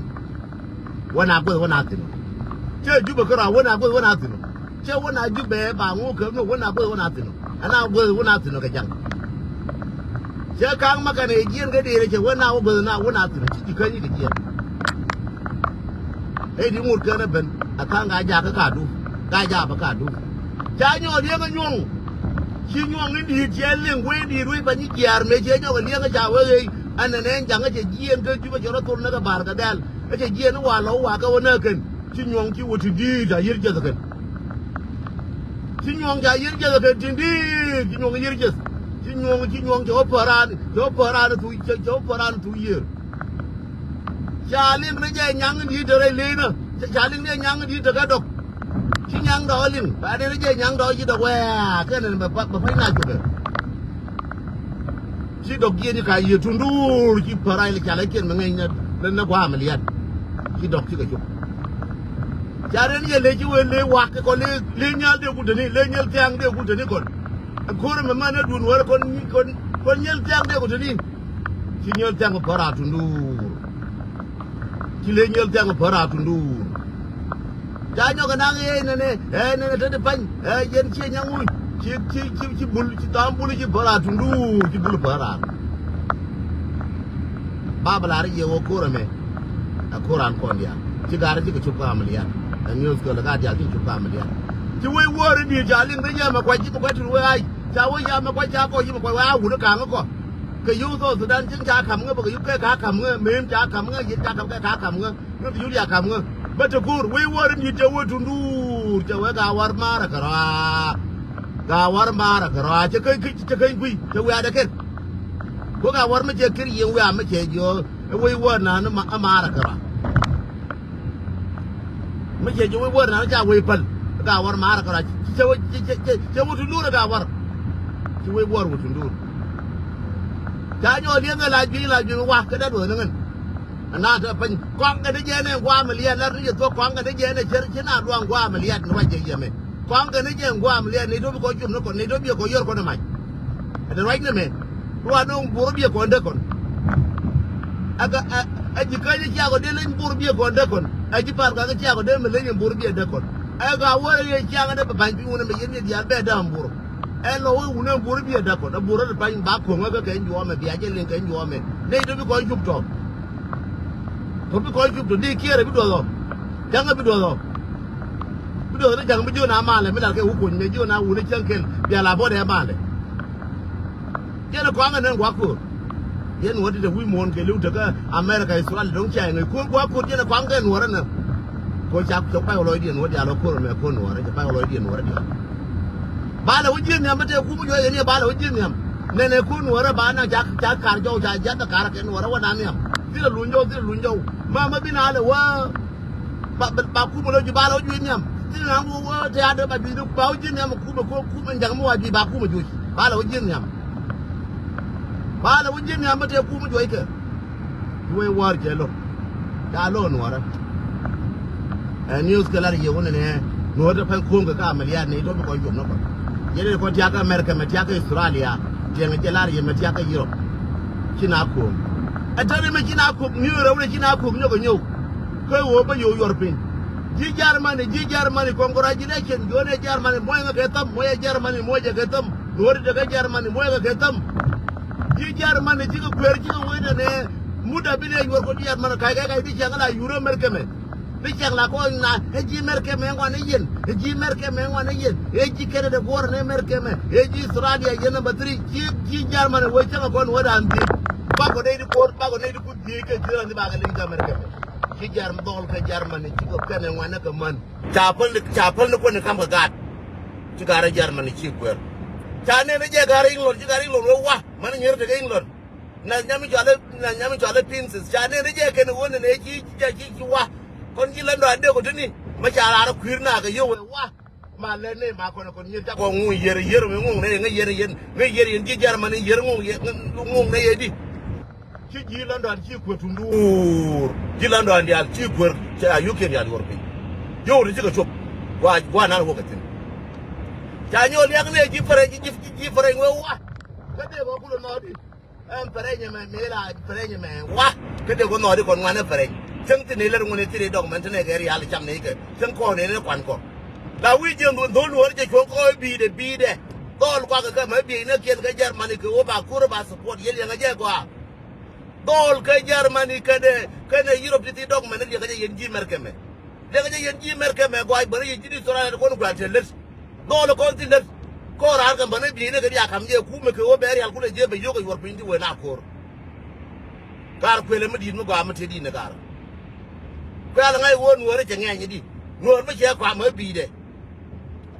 Wä na gueth wä na thi̱n ɔ. Cɛ Jubɛ kärɔa wä na gueth wä na thi̱n ɔ. Cɛ wä na Jubɛ ba ŋu kɛ ni wä na gueth wä na thi̱n ɔ. Ɛn na gueth wä na thi̱n ɔ kɛ ja̱ŋ. Cɛ ka̱ŋ ma kɛn ɛ jiɛn kɛ diɛɛr cɛ wä na wä gueth na wä na thi̱n ɔ ci ji̱ käny kɛ jiɛn. Ɛ di ŋut kɛn ɛ ben a ka̱ŋ ka jakä kadu ka jakä kadu. Ca nyɔɔk diɛŋ ɛ nyuɔ̱ŋ. Ci nyuɔ̱ŋ in di̱i̱t cɛ liŋ wee di̱i̱t wee ba nyi jiaar mëë cɛ nyɔk ɛ liɛŋ ɛ ca wee ɣei. Ɛn nɛn ɛn ja̱ŋ ɛ cɛ jiɛɛn kä Jubɛ cɛ rɔ thol näk ɛ ba̱a̱r kɛ dhɛl. Ɛ cɛ jiɛɛn i̱ wa lɔ wa kɛ wä näk kɛn. Ci nyuɔ̱ŋ ci wä ti di̱i̱t a yier jiäth ɛ kɛn. Ci nyuɔ̱ŋ ca yier jiäth ɛ kɛn tin di̱i̱t ci nyuɔ̱ŋ yier jiäth. Ci nyuɔ̱ŋ ci nyuɔ̱ŋ cɛ wä päran cɛ wä päran thu cɛ wä päran thu yier. Ca liŋ ni jɛ nyaŋ in di̱i̱t te rɛy le̱e̱nä. Ca liŋ ni jɛ nyaŋ in di̱i̱t te kɛ dɔk. Ci nyaŋ dɔk liŋ ba ni ni jɛ nyaŋ dɔk ci dɔk wɛɛ kɛn ni bɛ pa̱ny na cukɛ. Ci dɔk jiɛn ci ka yiëë tunduur ci pärac li ca lɛ ciɛn mi ŋäcnä ni gua̱a̱m liat. Ci dɔk cikɛ cuk. Ca ren yɛ lec ci wee lec wak kɛ kɔn lec nyal dee ku teni lec nyal thiaŋ dee ku teni kɔn. Ko̱r ɛmɛ män ɛ duun wär kɔn kɔn nyal thiaŋ dee ku teni. Ci nyal thiaŋ pärac tunduur. Ci lec nyal thiaŋ pärac tunduur. Ca nyɔk kɛ naŋ ëë nɛnɛ ëë nɛnɛ te ti pa̱ny ëë yɛn ciɛ nyaŋ wi̱c ci ci ci ci bul ci tha̱a̱ŋ bul ci pärac tunduur ci bul pärac. Ba bɛ lar i̱ yɛ wä ko̱r ɛmɛ. Ɛ ko̱r an kɔn diaal ci ga̱r cikɛ cop kä amiliat. Ɛ news kɛ lɛ ka diaal cikɛ cop kä amiliat. Ci wec wäär i̱ di̱i̱t ca liŋ kä yɛ mɛ kuac ci mɛ kuac tut wee ay ca wec ya mɛ kuac ca kɔc ci mɛ kuac wee a wut i̱ ka̱ŋ i̱ kɔ. Kɛ yio̱w South Sudan cieŋ ca ka̱m ŋä bä kɛ yio̱w kɛ ka ka̱m ŋä mëëm ca ka̱m ŋä yit ca ka̱m kɛ ka ka̱m ŋä. Ŋä ti yut ya ka̱m ŋä bä te ko̱r wec wäär in yit cɛ wee tunduur cɛ wee Gawar Marɛ kɛ rɔaa. Gawar Marɛ kɛ rɔaa cɛ käny cɛ käny kui̱ cɛ wiaadɛ kɛn. Ku Gawar mi cɛ kir yieŋ wiaa mi cɛ jiɔ ɛ wec wäär naan ɛ Marɛ kɛ rɔaa. Mi cɛ jiɔ wec wäär naan ca wec päl. Ka war maar kɛ ruac cɛ wä cɛ wä tunduur ka war. Ci wee buɔr wä tunduur. Ca nyɔɔl yɛn la juic la juic wa kɛ dat wä ni ŋän. Ana te piny kɔŋ kɛ ni jɛ ni guam liɛt la ri jɛ thok kɔŋ kɛ ni jɛ ni cɛ ci na luaŋ guam liɛt ni wa jɛ yɛmɛ. Kɔŋ kɛ ni jɛ guam liɛt ni to bi kɔ cum ni kɔ ni to bi kɔ yor kɔ ni mac. Ɛn ruac ni mɛ. Ruac ni bur bi kɔn dee kɔn. Ɛ ji̱ käny ciakɔ dee leny bur bi kɔn dee kɔn. Ɛ ji̱ pal ka ciakɔ dee mi leny bur bi dee kɔn. Ɛ ka wä yɛ ciaŋ dee bɛ ba̱ny piny wun mɛ yɛn ni diaal bɛ dee bur. Ɛ lɔ wä wun bur bi dee kɔn. Ɛ bur dee ba̱ny ba ko̱ŋ ɛ kɛ kɛ juɔmɛ bia jɛ liŋ kɛ juɔmɛ. Nɛy dee bi kɔn cup tɔ. Tɔ bi kɔn cup tɔ di kiɛɛrɛ bi duɔth ɔ. Ja̱ŋ bi duɔth ɔ. Bi duɔth ni ja̱ŋ bi jiön a malɛ mi lar kɛ wä kuny mɛ jiön a wun cäŋ kel bia la bɔdɛ malɛ. Jɛn kɔaŋ ɛn ɛn gua̱k ko̱r. Yɛn nuɔ̱ɔ̱r ti te wi̱i̱ muɔ̱ɔ̱n kɛ li̱w tekä America Israel do̱ŋ cia ɛŋ ko̱r gua̱k ko̱r jɛn kɔaŋ kɛ nuɔ̱ɔ̱r ɛn ɛ. Ko̱ ca cɔk pay lɔc diɛn nuɔ̱ɔ̱r diaal ɔ ko̱r ɛmɛ ko̱r nuɔ̱ɔ̱r ɛ ca pay lɔc diɛn nuɔ̱ɔ̱r ɛ diaal. Ba lɛ wä ji̱n nhiam bä tëë kum juɔc ɛn yɛ ba lɛ wä ji̱n nhiam. Nɛnɛ ko̱r nuɔ̱ɔ̱r ɛ ba naŋ ca ca kar jɔw ca jiath bä kar kɛ nuɔ̱ɔ̱r ɛ wä na nhiam. Thilɛ luny jɔw thilɛ luny jɔw. Ma ma bi na lɛ wä. Ba ba ba kumɛ lɔ juic ba lɛ wä juic nhiam. Thilɛ na wä wä te adɛ ba juic ba wä ji̱n nhiam kumɛ ko kumɛ ja̱ŋ mi wa juic ba kumɛ juic ba lɛ wä ji̱n nhiam. Ba lɛ wä ji̱n nhiam mi te kumɛ juɔc kɛ. Juɔc war jɛ lɔ. Ca lɔ nuɔrɛ. Ɛ news kɛ lar yɛ wä nɛ nɛ nuɔrɛ te pɛn kuɔm kɛ ka miliar ni tɔ bi kɔn jom nɔ kɔn. Yɛ ni kɔn tiakä America mɛ tiakä Australia. Tiɛŋ jɛ lar yɛ mɛ tiakä Europe. Ci na kuɔm. Ɛ tɛn mɛ ci na kuɔm ni rɛw ni ci na kuɔm nyɔk nyɔk. Kä wä bä yo̱o̱ yuɔr piny. Ji̱ Germany ji̱ Germany congratulation juɔ̱n ɛ Germany muɔ̱c ŋä kɛ thäm muɔ̱c ɛ Germany muɔ̱c ɛ kɛ thäm. Nuɔ̱ɔ̱ri tekɛ Germany muɔ̱c ɛ kɛ thäm. Ji̱ Germany cikɛ kueer cikɛ wee nɛnɛ. Muda bi nɛ yuɔr kɔ Germany ka̱c kɛ ka̱c bi cɛŋ la yur America mɛ. Bi cɛŋ la kɔn na ɛ ji̱ America mɛ ŋuan ɛ yɛn ɛ ji̱ America mɛ ŋuan ɛ yɛn ɛ ji̱ Canada guɔr nɛ America mɛ ɛ ji̱ Australia yɛn number three ji̱ ji̱ Germany wee cäŋ ɛ kɔn wee dan dhiec. Bakɔ nɛy di kuɔr bakɔ nɛy di kuɔr. Ji̱ kɛ ji̱ rani bakɛ liŋ kɛ America mɛ. Ci Germ dhɔl kɛ Germany ci kɛ kɛn ɛ ŋuanɛ kɛ män. Ca päl ni ca päl ni kuäni kam kɛ gaat. Ci gaat rɛ Germany ci kuɛr. Ca nɛn ni jɛ gaat rɛ England ci gaat rɛ England wee wa män nyɛr tekɛ England. Na nyami cɔalɛ na nyami cɔalɛ Princess ca nɛn ni jɛ kɛn wä nɛn ɛ ci ci ci wa. Kɔn ci London dee kɔ tini mɛ ca raar kui̱r na kɛ yio̱w wee wa. Ma lɛ ne ma kɔn kɔn nyin ca kɔn ŋuŋ yier yier mi ŋuŋ ne ŋa yier yen ŋa yier yen ji̱ Germany yier ŋuŋ yier ŋuŋ ne ye di. Ci ji̱ London ci kuet tunduur ji̱ London dial ci kuer ca U K dial yuɔr piny. Yio̱w ti ci kɛ cop gua gua nan wä kɛ thin. Ca nyol yak ne ji̱ French ji̱ ji̱ French wee wa. Kä dee kɔ kulɛ nɔɔdi. Ɛn pɛrɛny ɛmɛ mëë la pɛrɛny ɛmɛ wa. Kä dee kɔ nhɔɔdi kɔn ŋuan ɛ pɛrɛny cäŋ thin ilɛr ŋun ithir idɔk mɛn thin ɛ kɛ rial cam ni kɛ cäŋ kɔn in kuan kɔ. La wi̱i̱ jiɛn dhol nuɔɔri jɛ cuɔ̱ŋ kɔɔc bi̱i̱dɛ bi̱i̱dɛ. Dhɔl kuakɛ kɛ mɛ bi̱i̱ ni kiɛn kɛ Germany kɛ wä ba kur ba support yɛ liɛŋɛ jɛ gɔaa. Dhɔl kɛ Germany kɛnɛ kɛnɛ Europe ti thi dɔk mɛn liɛŋɛ jɛ yɛn ji̱ mɛr kɛ mɛ. Liɛŋɛ jɛ yɛn ji̱ mɛr kɛ mɛ gɔaa bäni yɛ ji̱ di thora kɔn kuan tɛ lät. Dhɔl kɔn thi lät. Kɔn raar kɛ bäni bi̱i̱dɛ kɛ diaak kam jɛ kumɛ kɛ wä bɛ rial kulɛ jɛ bɛ yio̱k ɛ yuɔr piny ti wee na ko̱r. Gaar kuëlɛ mi di̱i̱t mi gɔaa mi tëë di̱i̱t ni gaar. Kuɛ̈ɛ̈l ŋa̱c ɣöö nuɔ̱ɔ̱ri cɛ ŋɛ̈ny di nuɔ̱ɔ̱r mi cɛ kɔam ɣä bi̱i̱dɛ.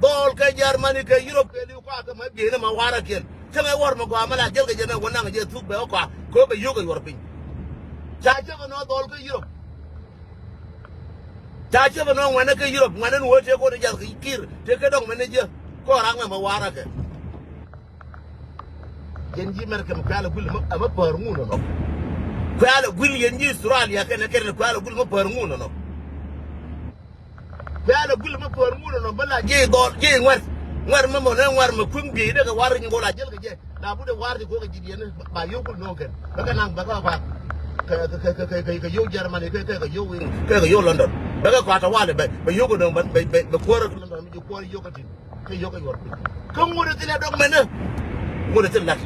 Dhɔɔl kɛ Germany kɛ Europe kɛ li̱w kɔakɛ mi bi̱i̱ni mi wa̱rä kiɛn cä ŋa̱c wäär mi gɔaa mi la jiɛl kɛ jɛ ni wä naŋ jɛ thuk bɛ ɣä kɔa kɛ ɣä bɛ yio̱k kɛ yuɔr piny. Ca cä kɛ nɔ dhɔɔl kä Europe. Ca cä kɛ nɔ ŋuɛ̈nɛ kä Europe ŋuɛ̈nɛ ni wä tëë ko̱n i̱ jath kɛ ki̱i̱r tëë kä dɔŋ mɛn ni jiä kɔn raŋ mɛ mi wa̱rä kɛ. Yɛn ji̱ America mi kuɛ̈ɛ̈l ɛ guil ɛmɛ päär ŋun ɛnɔ. Kuɛ̈ɛ̈l ɛ guil yɛn ji̱ Australia kɛnɛ kɛnɛ kuɛ̈ɛ̈l ɛ guil ɛmɛ päär ŋun ɛnɔ. Kuɛ̈ɛ̈l ɛ guil ɛmɛ päär ŋun ɛnɔ bä la ji̱ dhɔl ji̱ ŋuɛ̈r. Ŋuɛ̈r mɛ mɔnɛ ŋuɛ̈r mɛ kui̱ŋ bi̱i̱ dee kɛ war ri̱ny go̱l a jiɛl kɛ jɛ. La but ɛ war ri̱ny go̱l kɛ ji̱ diɛn ba yio̱w kul no̱o̱ŋ kɛn bä kɛ naŋ bä kɛ kuath. Kɛ kɛ kɛ kɛ kɛ yio̱w Germany kɛ kɛ kɛ yio̱w kɛ kɛ yio̱w London bä kɛ kuath tɔ walɛ bɛ bɛ yio̱w kɛ no̱o̱ŋ bä bɛ bɛ kuäär London mi ji̱ kuäär yio̱w kɛ ti̱n. Kä yio̱k ɛ yuɔr piny kä ŋot ɛ thilɛ dɔk mɛnä. Ŋot ɛ thil la̱t.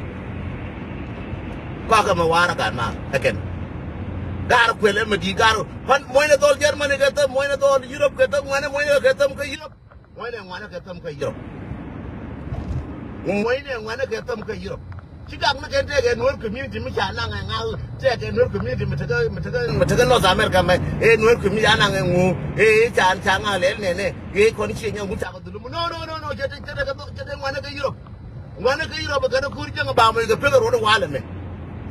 Kɔakɛ mɛ wa̱a̱rä ga̱a̱r maar ɛ kɛn. Ga̱a̱r kuël ɛmɛ di̱i̱t ga̱a̱r pan muɔ̱cnɛ dhɔl Germany kɛ thäm muɔ̱cnɛ dhɔl Europe kɛ thäm ŋuɛ̈nɛ muɔ̱cnɛ kɛ thäm kä Europe. Muɔ̱cnɛ ŋuɛ̈nɛ kɛ thäm kä Europe. Muɔ̱cnɛ ŋuɛ̈nɛ kɛ thäm kä Europe. Ci gak ni kɛn tɛkɛ Nuer community mi ca naŋ ɛ ŋa̱th tɛkɛ Nuer community mi tekɛ mi tekɛ mi tekɛ North America mɛ ɛ Nuer community a naŋ ɛ ŋu ɛ ca ca ŋa̱th lɛl nɛnɛ ɛ kɔn ciɛ nyɛ ŋu ca kɛ dhulum. No no no no cɛ tɛ cɛ tɛ kɛ cɛ tɛ ŋuanɛ kɛ Europe. Ŋuanɛ kɛ Europe kɛn ko̱r jäŋ ba moc kɛ pek ɛ ruɔ̱n walɛ mɛ.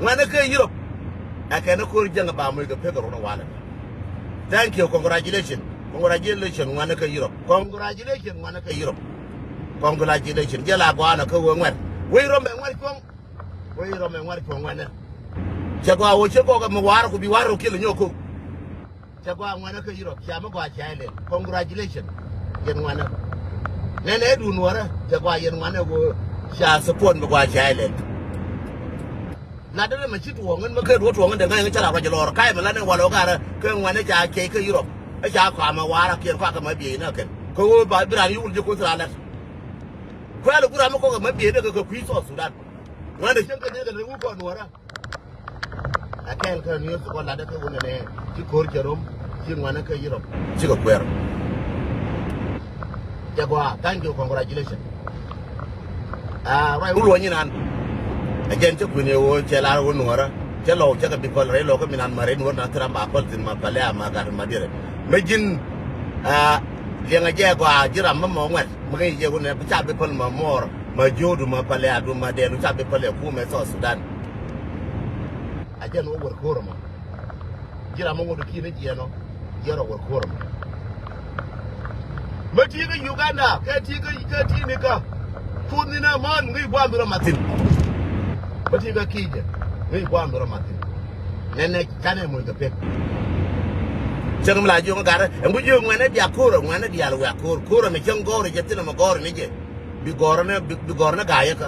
Ŋuanɛ kɛ Europe ɛ kɛn ko̱r jäŋ ba moc kɛ pek ɛ ruɔ̱n walɛ mɛ. Thank you, congratulations. Congratulations ŋuɛ̈nä kä Europe. Congratulations ŋuɛ̈nä kä Europe. Congratulations. Jɛ la gɔaa nɔ kä wee ŋuɛ̈t. Wee rɔm ɛ ŋuɛ̈t cuɔ̱ŋ. Wee rɔm ɛ ŋuɛ̈t cuɔ̱ŋ ŋuɛ̈nä. Cɛ gɔaa wee cɛ gɔɔk ɛ mi wa̱a̱r ku bi wa̱a̱r rɔ kiɛl ɛ nyɔk ko̱k. Cɛ gɔaa ŋuɛ̈nä kä Europe. Cia mi gɔaa cia ilɛl. Congratulations. Yɛn ŋuɛ̈nä. Nɛnɛ ɛ duun wärä. Cɛ gɔaa yɛn ŋuɛ̈nä wee cia support mi gɔaa cia ilɛl. Lat dee mɛ ci tuɔɔŋ in mɛ ket wä tuɔɔŋ in dee ŋa̱c in cä la ruac lɔɔr ka̱c mɛ lat in wal wä garä kɛ ŋuɛ̈n in ca cɛy kä Europe. In ca kɔamɛ wa̱a̱ rakiɛn kɔakɛ mɛ biey in ɛ kɛn kɛ ɣöö ba bi raan yuk wul ji̱ kuoth raan lat. Kuɛ̈ɛ̈l in ku ram mi kɔkɛ mɛ biey in ɛ kɛ kɛ kui̱ South Sudan. Ŋuɛ̈n in cieŋ kɛ ni kɛ lɛ wuk kɔn nuɔ̱ɔ̱rä. Ɛ kɛɛl kä news kɔn lat dee kɛ wun ɛnɛ ci ko̱r cɛ rom ci ŋuɛ̈n in kä Europe. Cikɛ kuɛɛr. Cɛ gɔaa, thank you, congratulations. Aa, ruac wun luɔ̱ny inan. Ɛ jɛn cä kui̱n ɛ ɣöö cɛ lar ɣöö nuɔ̱ɔ̱rä cä lɔw cä kɛ bi päl rɛy lɔkä mi nan ma rɛy nuɔ̱ɔ̱r na thil ram ba päl thi̱n ma pälɛ ama gat ma diɛrɛ. Mɛ ji̱n, aa, liɛŋɛ jɛ gɔaa ji̱ ram mä mɔ ŋuɛ̈t mi kä yɛ ɣöö nɛ ca bi päl ma muɔɔr ma jiöödu ma pälɛ adu ma dɛɛdu ca bi päl ɛ kumɛ South Sudan. A jɛn wä wär ko̱r ɛmɔ. Ji̱ ram mi ŋot ki̱n ni jiɛn ɔ jiɛn rɔ wä kuɔr. Mä ti kä Uganda kɛ ti kä kɛ ti ni kä kun ni na man ŋi guam bi rɔ mathin. Mä ti kä ki̱ jɛ ŋi guam bi rɔ mathin. Nɛ nɛ canɛ muny kɛ pek. Cäŋ mi la jiöŋ gat ɛŋu jiöŋ ŋuɛnɛ bia ko̱r ŋuɛnɛ diaal wia ko̱r ko̱r mi cäŋ gɔr jɛ thin mɛ gɔr ni jɛ. Bi gɔr ni bi gɔr ni ga̱a̱ yɛ kä.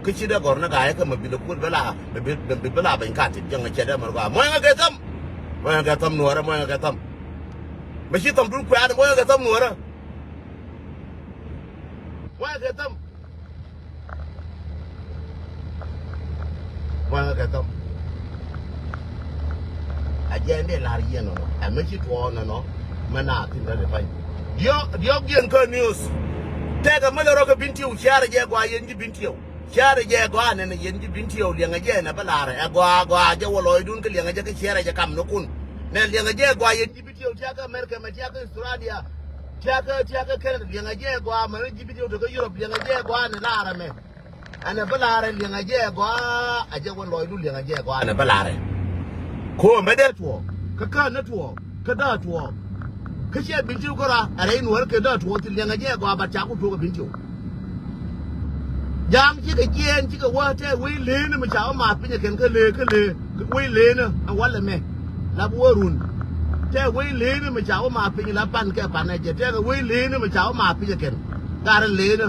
Kä ci dee gɔr ni ga̱a̱ yɛ kä mɛ bi lɛ kuot bä la mɛ bi bɛ la bɛny ka tit jäŋ cɛ dee mɛ gɔaa muɔ̱nyɛ kɛ thäm. Muɔ̱nyɛ kɛ thäm nuɔ̱ɔ̱rä muɔ̱nyɛ kɛ thäm. Mɛ ci thäm dun kuɛ̈ɛ̈n muɔ̱nyɛ kɛ thäm nuɔ̱ɔ̱rä. Muɔ̱nyɛ kɛ thäm. Muɔ̱nyɛ kɛ thäm. A jiɛn dee la̱r yiɛn nɔnɔ ɛ mɛ ci tuɔɔk nɔnɔ. Mɛ na thin rɛ dee pa̱ny. Diɔ̱k diɔ̱k jiɛn kä news. Tɛkɛ mɛ lɛ rɔ kɛ bin tiw ciarɛ jɛ gɔaa yɛn ji̱ bin tiw. Ciarɛ jɛ gɔaa nɛn yɛn ji̱ bin tiɛw liɛŋɛ jɛ nɛ bä laarɛ ɛ gɔaa gɔaa jɛ wä lɔcdun kä liɛŋɛ jɛ kä ciarɛ jɛ kam ni kun. Nɛ liɛŋɛ jɛ gɔaa yɛn ji̱ bin tiɛw tiakä America mɛ tiakä Australia. Tiakä tiakä Canada liɛŋɛ jɛ gɔaa mɛ ji̱ bin tiɛw tekä Europe liɛŋɛ jɛ gɔaa nɛ laarɛ mɛ. Ɛnɛ bä laarɛ liɛŋɛ jɛ gɔaa a jɛ wä lɔcdun liɛŋɛ jɛ gɔaa nɛ bä laarɛ. Ko̱o̱m bä dee tuɔɔk kä kään ni tuɔɔk. Kä dee tuɔɔk. Kä ciɛ bin tiw kä rɔ a rɛy nuɔ̱ɔ̱r kɛ dee tuɔɔk thil liɛŋɛ jɛ gɔaa bat ca ku tuɔɔk ɛ bin tiw. Ja̱a̱ŋ cikɛ jiɛɛn cikɛ wä tɛ wec lëëni mi ca wä math piny ɛ kɛn kä lëë kä lëë wec lëëni ɛ walɛ mɛ. La bi wä run tɛ wec lëëni mi ca wä math piny la pan kɛ pan ɛ jɛ tɛkɛ wec lëëni mi ca wä math piny ɛ kɛn. Garɛ lëëni.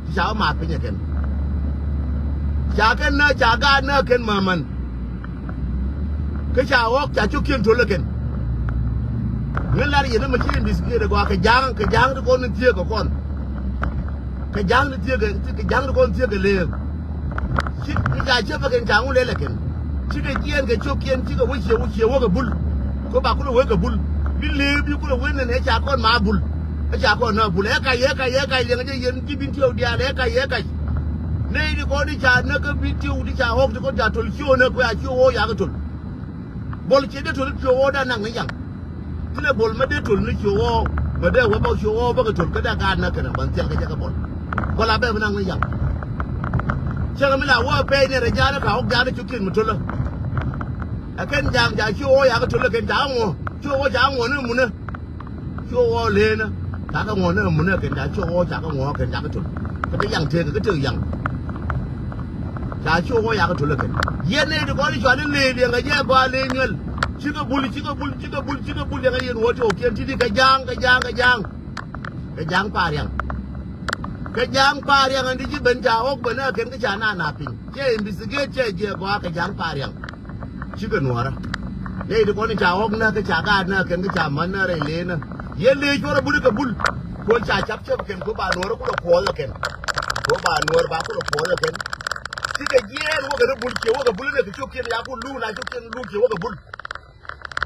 Ti ca wä math piny ɛ kɛn. Ca kɛn nä ca gaat nä kɛn mämän. Kä ca ɣɔk ca cio̱kiɛn to̱l ɛ kɛn. Ŋän lar yɛn ɛmɛ ci investigate ɛ gɔaa kɛ ja̱a̱ŋ kɛ ja̱a̱ŋ ti kɔn ni thieek kɛ kɔn. Kɛ ja̱a̱ŋ ti thieek kɛ ja̱a̱ŋ ti kɔn thieek kɛ leek. Ci ni ca ciep ɛ kɛn ca ŋun lɛl ɛ kɛn. Cikɛ jiɛɛn kɛ cio̱kiɛn cikɛ wä cie wä cie wä kɛ bul. Kɛ ba kulɛ wee kɛ bul bi lee bi kulɛ wee nɛn ɛ ca kɔn ma bul. Ɛ ca kɔn na bul ɛ kac ɛ kac ɛ kac liɛŋ jɛ yɛn ji̱ bin tiɛw diaal ɛ kac ɛ kac. Nɛy ti kɔn ti ca näk kä bin tiɛw ti ca ɣɔk ti kɔn ca töl cio näk kɛ a cio ɣɔk yakä töl. Bol cie dee töl cio ɣɔk da nak ni yaŋ. Thilɛ bol mä dee töl ni cio ɣɔk mä dee wä bä cio ɣɔk bä kɛ töl kä da gaat näk kɛn a ban thiɛl kɛ jɛ kɛ bol. Bol a bɛ bi nak ni yaŋ. Cɛ kɛ mi la wä pɛy ni rɛ ja̱a̱n kä ɣɔk ja̱a̱n cio kiɛn mi tölä. Ɛ kɛn ja̱a̱ŋ ja̱a̱ŋ cio ɣɔk yakä töl ɛ kɛn ca ŋuɔ cio ɣɔk ca ŋuɔ ni munä. Cio ɣɔɔ leenä ca kɛ ŋuɔ ni munä kɛn ca cio ɣɔɔ ca kɛ ŋuɔ kɛn ca kɛ töl. Kɛ kɛ yaŋ tëëk kɛ tëëk yaŋ. Ca cio ɣɔɔ ca kɛ töl kɛn. Yɛn nɛy ti kɔn i̱ cɔal i̱ lee liɛŋɛ jɛ gɔaa lee nyuɛl. Cikɛ bul cikɛ bul cikɛ bul cikɛ bul liɛŋɛ yɛn wä ti ɣɔkiɛn ti̱ti̱ kɛ ja̱a̱ŋ kɛ ja̱a̱ŋ kɛ ja̱a̱ŋ. Kɛ ja̱a̱ŋ pa̱a̱r yaŋ. Kɛ ja̱a̱ŋ pa̱a̱r yaŋ ɛn ti ji̱ ben ca ɣɔk ben ɛ kɛn kä ca na na piny cɛ investigate cɛ jiɛ gɔaa kɛ ja̱a̱ŋ pa̱a̱r yaŋ. Cikɛ nuɔ̱ɔ̱rä. Nɛy ti kɔn in ca ɣɔ̱k näk kä ca gaat näk kɛn kä ca män näk rɛy leenä. Yɛn lëë cuɔrɛ bul kɛ bul. Kuɔl ca cap cäp kɛn kuɔ̱ ba nuɔ̱ɔ̱rä kulɛ kuɔth ɛ kɛn. Kuɔ̱ ba nuɔ̱ɔ̱rä ba kulɛ kuɔth ɛ kɛn. Cikɛ jiɛɛn wäkɛ rɔ bul ciɛ wäkɛ bul inɛ kɛ cio̱kiɛn ya ku luun a cio̱kiɛn luun ciɛ wäkɛ bul.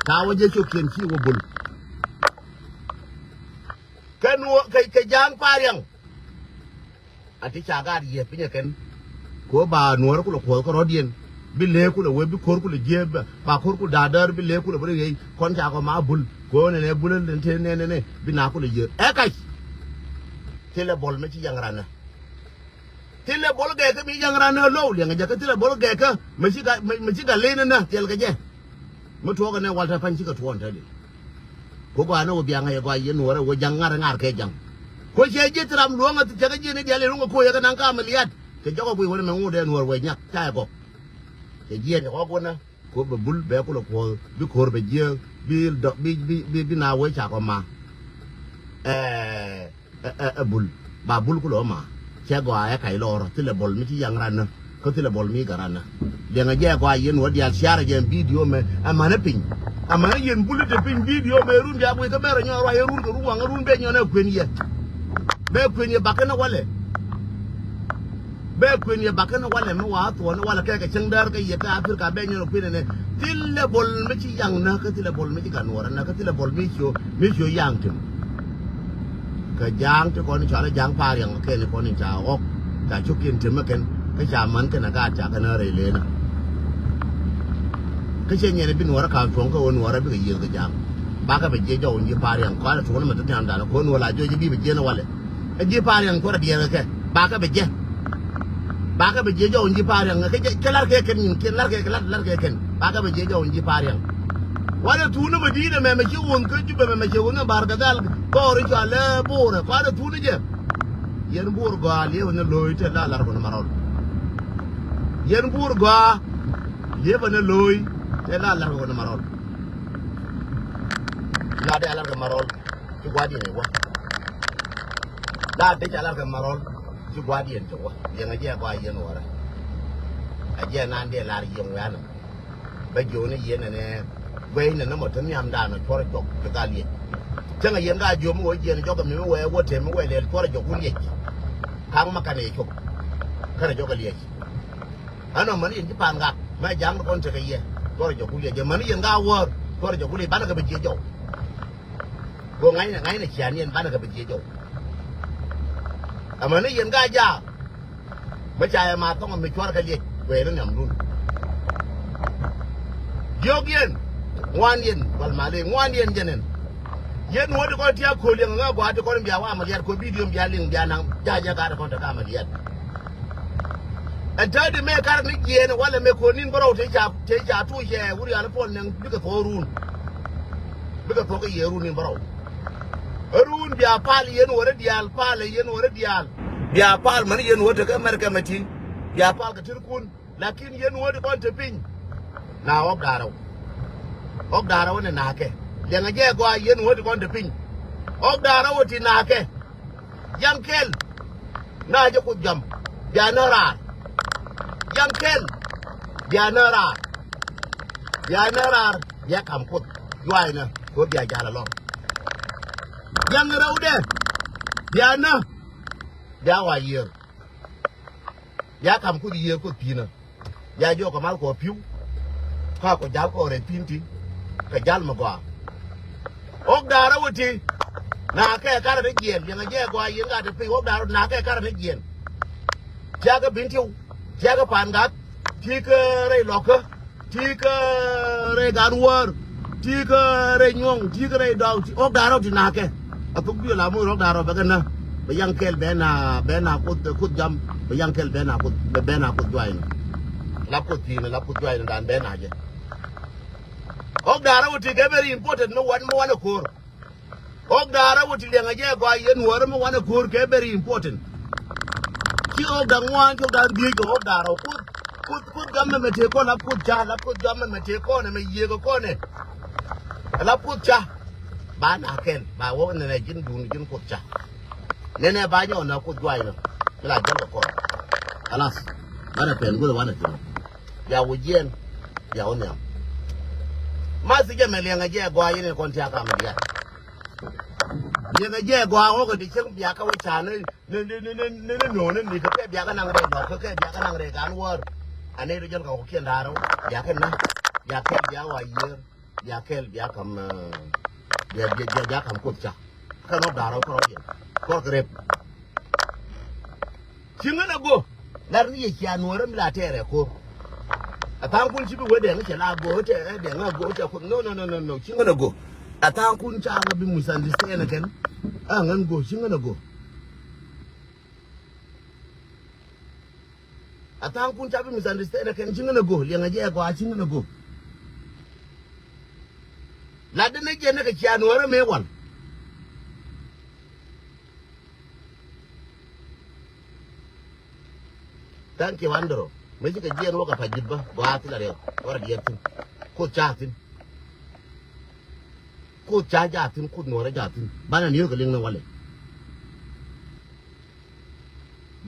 Ca wä jɛ cio̱kiɛn ci wä bul. Kɛ nuɔ̱ɔ̱r kɛ ja̱a̱ŋ pa̱a̱r yaŋ. A ti ca gaat yiëë piny ɛ kɛn. Kɛ ɣöö ba nuɔ̱ɔ̱r kulɛ kuɔth kärɔ̱diɛn. Bi lëë kulɛ wee bi ko̱r kulɛ jiëë ba ko̱r kulɛ da̱a̱däär bi lëë kulɛ bi rɔ yiëë kɔn ca kɔ ma bul. Kɛ ɣöö nɛnɛ bul ɛ lɛn te nɛnɛnɛ bi na kulɛ yiëë. Ɛ kac. Thilɛ bol mɛ ci yaŋ ranä. Thilɛ bol gɛɛkä mi yaŋ ranä low liɛŋɛ jɛ kä thilɛ bol gɛɛkä mɛ ci ga mɛ ci ga leenä nä thilɛ kɛ jɛ. Mi tuɔɔk ɛnɛ wal te pa̱ny cikɛ tuɔɔn te di. Ku gɔaa ni wä biaŋ ɛ gɔaa yɛn nuɔrɛ wä jaŋ ŋa̱r ŋa̱r kɛ jaŋ. Ku cɛ ji̱ thil ram luɔ̱ŋ a thil cɛ kɛ ji̱ ni diaal iruŋ kɛ koc ɛ kɛ naŋ kam liat. Kɛ jɔk ɛ guic wä ni mɛ ŋut ɛ nuɔr wä nyak ca ɛ gɔk. Cɛ jiɛn ɛ ɣɔk wä na. Ku bɛ bul bɛ kulɛ kuɔth bi ko̱r bɛ jiɛ bi dɔk bi bi bi bi na wee ca kɔ ma. Ɛɛ. Ɛ, ɛ, ɛ bul. Ba bul kulɛ ɔma. Cɛ gɔaa ɛ kac lɔɔr thilɛ bɔl mi ci yaŋ ran nä. Kä thilɛ bɔl mi gɛ ran nä. Liɛŋɛ jɛ gɔaa yɛn wä diaal ciarɛ jɛ video mɛ. Ɛ manɛ piny. Ɛ manɛ yɛn bul te piny video mɛ run bia guic kä bɛrɛ nyɔɔr wa yɛ run kɛ run waŋ run bɛ nyɔn ɛ kuën yɛ. Bɛ kuën yɛ bakɛ nä walɛ. Bɛ kuën yɛ bakɛ nä walɛ mi wa thuɔn walɛ kɛ kɛ cäŋ däär kɛ yɛ kɛ Africa bɛ nyɔn ɛ kuën ɛ nɛ. Thilɛ bol mi ci yaŋ nä kä thilɛ bol mi ci gan wä rɛ nä kä thilɛ bol mi cio mi cio yaŋ tim. Kɛ ja̱a̱ŋ ti kɔn cɔal ja̱a̱ŋ pariɛŋ kɛn kɔn ca ɣɔk ca cuk kin tim kɛn kä ca man kɛn a gaat ca kɛn a rɛy leenä. Kä cɛ nyɛn bi nuɔrä ka̱a̱k cuɔ̱ŋ kä wä nuɔrä bikɛ yiëth kɛ ja̱a̱ŋ. Bakɛ bɛ jiɛ jɔw in ji̱ pariɛŋ kɔn a tuɔn mɛ ti thia̱a̱ŋ danɛ kɔn wä la jiɔ ji̱ bi bɛ jiɛn walɛ. Ɛ ji̱ pariɛŋ kuɔrɛ diɛɛr kɛ kɛ bakɛ bɛ jɛ. Bakɛ bɛ jiɛ jɔw in ji̱ pariɛŋ kɛ kɛ lar kɛ kɛn nyin kɛ lar kɛ kɛ lar lar kɛ kɛn bakɛ bɛ jiɛ jɔw in ji̱ pariɛŋ. Wanɛ tuunä mɛ di̱i̱t ɛmɛ mɛ ci wun kä Jubɛ mɛ mɛ ci wun ɛ bar kɛ dhal kɔɔri cɔal ɛ Borɛ kɔanɛ tuunä jɛ. Yɛn Bor gɔaa liepä ni lo̱o̱y te la lar kɔn marɔl. Yɛn Bor gɔaa liepä ni lo̱o̱y te la lar kɔn marɔl. La dee a lar kɛ marɔl. Ci gua̱diɛn i̱ wä. La dee ca lar kɛ marɔl. Ci gua̱diɛn ci wä. Liɛŋɛ jɛ gɔaa yɛn wä rɛ. A jɛ naan dee lar yɛn wä anɛ. Bä jiöni yɛn ɛnɛ. Guɛy nɛ nɔmɔ te nhiamdan ɔ cuɔrɛ jɔk ci dhal yɛc. Cäŋɛ yɛn ka jiömi wä jiɛn jɔk mi mi wɛ wä te mi wɛ lɛl cuɔrɛ jɔk wun yɛc. Kaŋ ma kanɛ yɛ cop. Kärɛ jɔk ɛ liɛc. Ɛnɔ mäni yɛn ci pa̱a̱n gat mɛ ja̱a̱ŋ ni kɔn tekɛ yɛ. Cuɔrɛ jɔk wun yɛc jɛ mäni yɛn ka wäär cuɔrɛ jɔk wun yɛc banɛ kɛ bɛ jiɛ jɔw. Go ŋa̱cnɛ ŋa̱cnɛ cia̱n yɛn banɛ kɛ bi jiɛ jɔw. Ɛmɛ ni yɛn ka jaak. Bä ca yɛ ma thɔŋ mi cuarkɛ liɛc kuɛɛni nhiamdun. Jiök yɛn ŋuan yɛn wal mali ŋuan yɛn jɛnɛn. Yɛn wä ti kɔn tiak ko̱l yɛn ŋä gɔaa ti kɔn bia wa ma liat ko̱ bidiö bia liŋ bia naŋ jaak jɛ gat kɔn te ka ma liat. Ɛn tätdi mëë kar ni jiɛɛn walɛ mëë ko̱n ni̱n bärɔw te ca te ca tuuc yɛ wur yal puɔl nɛŋ bikɛ thuɔɔk run. Bikɛ thuɔɔk kɛ yɛ run ni̱n bärɔw. Ɛ run bia pal yɛn wä rɛ diaal pal ɛ yɛn wä rɛ diaal. Bia pal mäni yɛn wä tekɛ mɛrkɛ mɛ ti bia pal kɛ tirkun. Lakin yɛn wä ti kɔn te piny. Na ɣɔk da̱rɛw. Ɣɔk da̱rɛw ni nakɛ liɛŋɛ jɛ gɔaa yɛn wä ti kɔn te piny. Ɣɔk da̱rɛw ti nakɛ. Yaŋ kɛl na jɛ Kuoth jam bia nä raar. Yaŋ kɛl bia nä raar. Bia nä raar bia kam Kuoth juaacnä kɛ bia jal alɔŋ. Yaŋ rɛwdɛ bia nä bia wa yiër. Bia kam Kuoth yiër Kuoth pi̱i̱nä. Bia jiɔk kɛ mal kɔ pi̱w. Ka kɔ jal kɔ rɛy pi̱n ti kɛ jal mi gɔaa. Ɣɔk da̱rä wä ti na kɛ karɛ ni jiɛn liɛŋɛ jɛ gɔaa yɛn ka ti pi̱ ɣɔk da̱rä na kɛ karɛ ni jiɛn. Tiakä bi̱n tiw tiakä pa̱a̱n gat ti̱i̱ kä rɛy lɔkä. Ti̱i̱ kä rɛy gan wäär. Ti̱i̱ kä rɛy nyuɔ̱ŋ ti̱i̱ kä rɛy dɔɔk ɣɔk da̱rä wä ti na kɛ. A thuk duël a moc rɔ̱k da̱ŋ rɔ̱ bɛ kɛ nä bɛ yaŋ kɛl bɛ na bɛ na Kuoth Kuoth jam bɛ yaŋ kɛl bɛ na Kuoth bɛ na Kuoth juaacni. Lap Kuoth pi̱i̱ni lap Kuoth juaacni dan bɛ na jɛ. Ɣɔk da̱ŋ rɔ̱ wä ti kɛ very important mi wan mi wan ɛ ko̱r. Ɣɔk da̱ŋ rɔ̱ wä ti liɛŋɛ jɛ gɔaa yɛn wä rɔ mi wan ɛ ko̱r kɛ very important. Ci ɣɔk da̱ŋ ŋuan ci ɣɔk da̱ŋ dhieec kɛ ɣɔk da̱ŋ rɔ̱ Kuoth Kuoth Kuoth jam mɛ mɛ tëë kɔn lap Kuoth ca lap Kuoth jam mɛ mɛ tëë kɔn ɛ mɛ yiëë kɛ kɔn ɛ. Lap Kuoth ca ba na kɛl ba wä nɛnɛ ji̱n duun ji̱n Kuoth ca. Nɛnɛ ba nyɔk na Kuoth juaacnä mi la jäl kɛ kɔn. Kalas. Banɛ pɛn guth wanɛ thi̱n. Bia wä jiɛn bia wä nhiam. Ma thi̱cɛ mɛ liɛŋɛ jɛ gɔaa yɛn in kɔn tiak kam diaal. Liɛŋɛ jɛ gɔaa ɣɔk in ti cieŋ bia kä wä ca ni ni ni ni ni ni nööni ni kɛ kɛ bia kä naŋ rɛy lɔk kɛ kɛ bia kä naŋ rɛy gan wäär. Anɛ ri jɔl kɛ wä kiɛn da̱rä bia kɛ naŋ bia kɛl bia wa yiër. Bia kɛl bia kam bia bia bia kam Kuoth ca. Kä nɔk da̱rä kɔrɔ yɛn kɔr kɛ rep. Ci ŋän a go̱ lar ni yɛ cia nuɔ̱ɔ̱rä mi la tɛɛrɛ ko̱r. A tha̱a̱ŋkun ci bi wee dɛŋ cɛ la go̱ tɛ ɛ dɛŋ a go̱ tɛ Kuoth no no no no no ci ŋän a go̱. A tha̱a̱ŋkun ca ŋä bi misunderstand kɛn. A ŋän go̱ ci ŋän a go̱. A tha̱a̱ŋkun ca bi misunderstand kɛn ci ŋän a go̱ liɛŋɛ jɛ gɔaa ci ŋän a go̱. Lat dee ni Jɛn ni kɛ cia nuɔrɛ mëë wal. Thank you, Andrew. Mëë cikɛ jiɛn wä kɛ Pajut bä gɔaa thilɛ riɛk wä rɛ diɛɛr thi̱n. Kuoth ca thi̱n. Kuoth ca ja thi̱n, Kuoth nuɔrɛ ja thi̱n. Banɛ ni̱eer kɛ liŋ ni walɛ.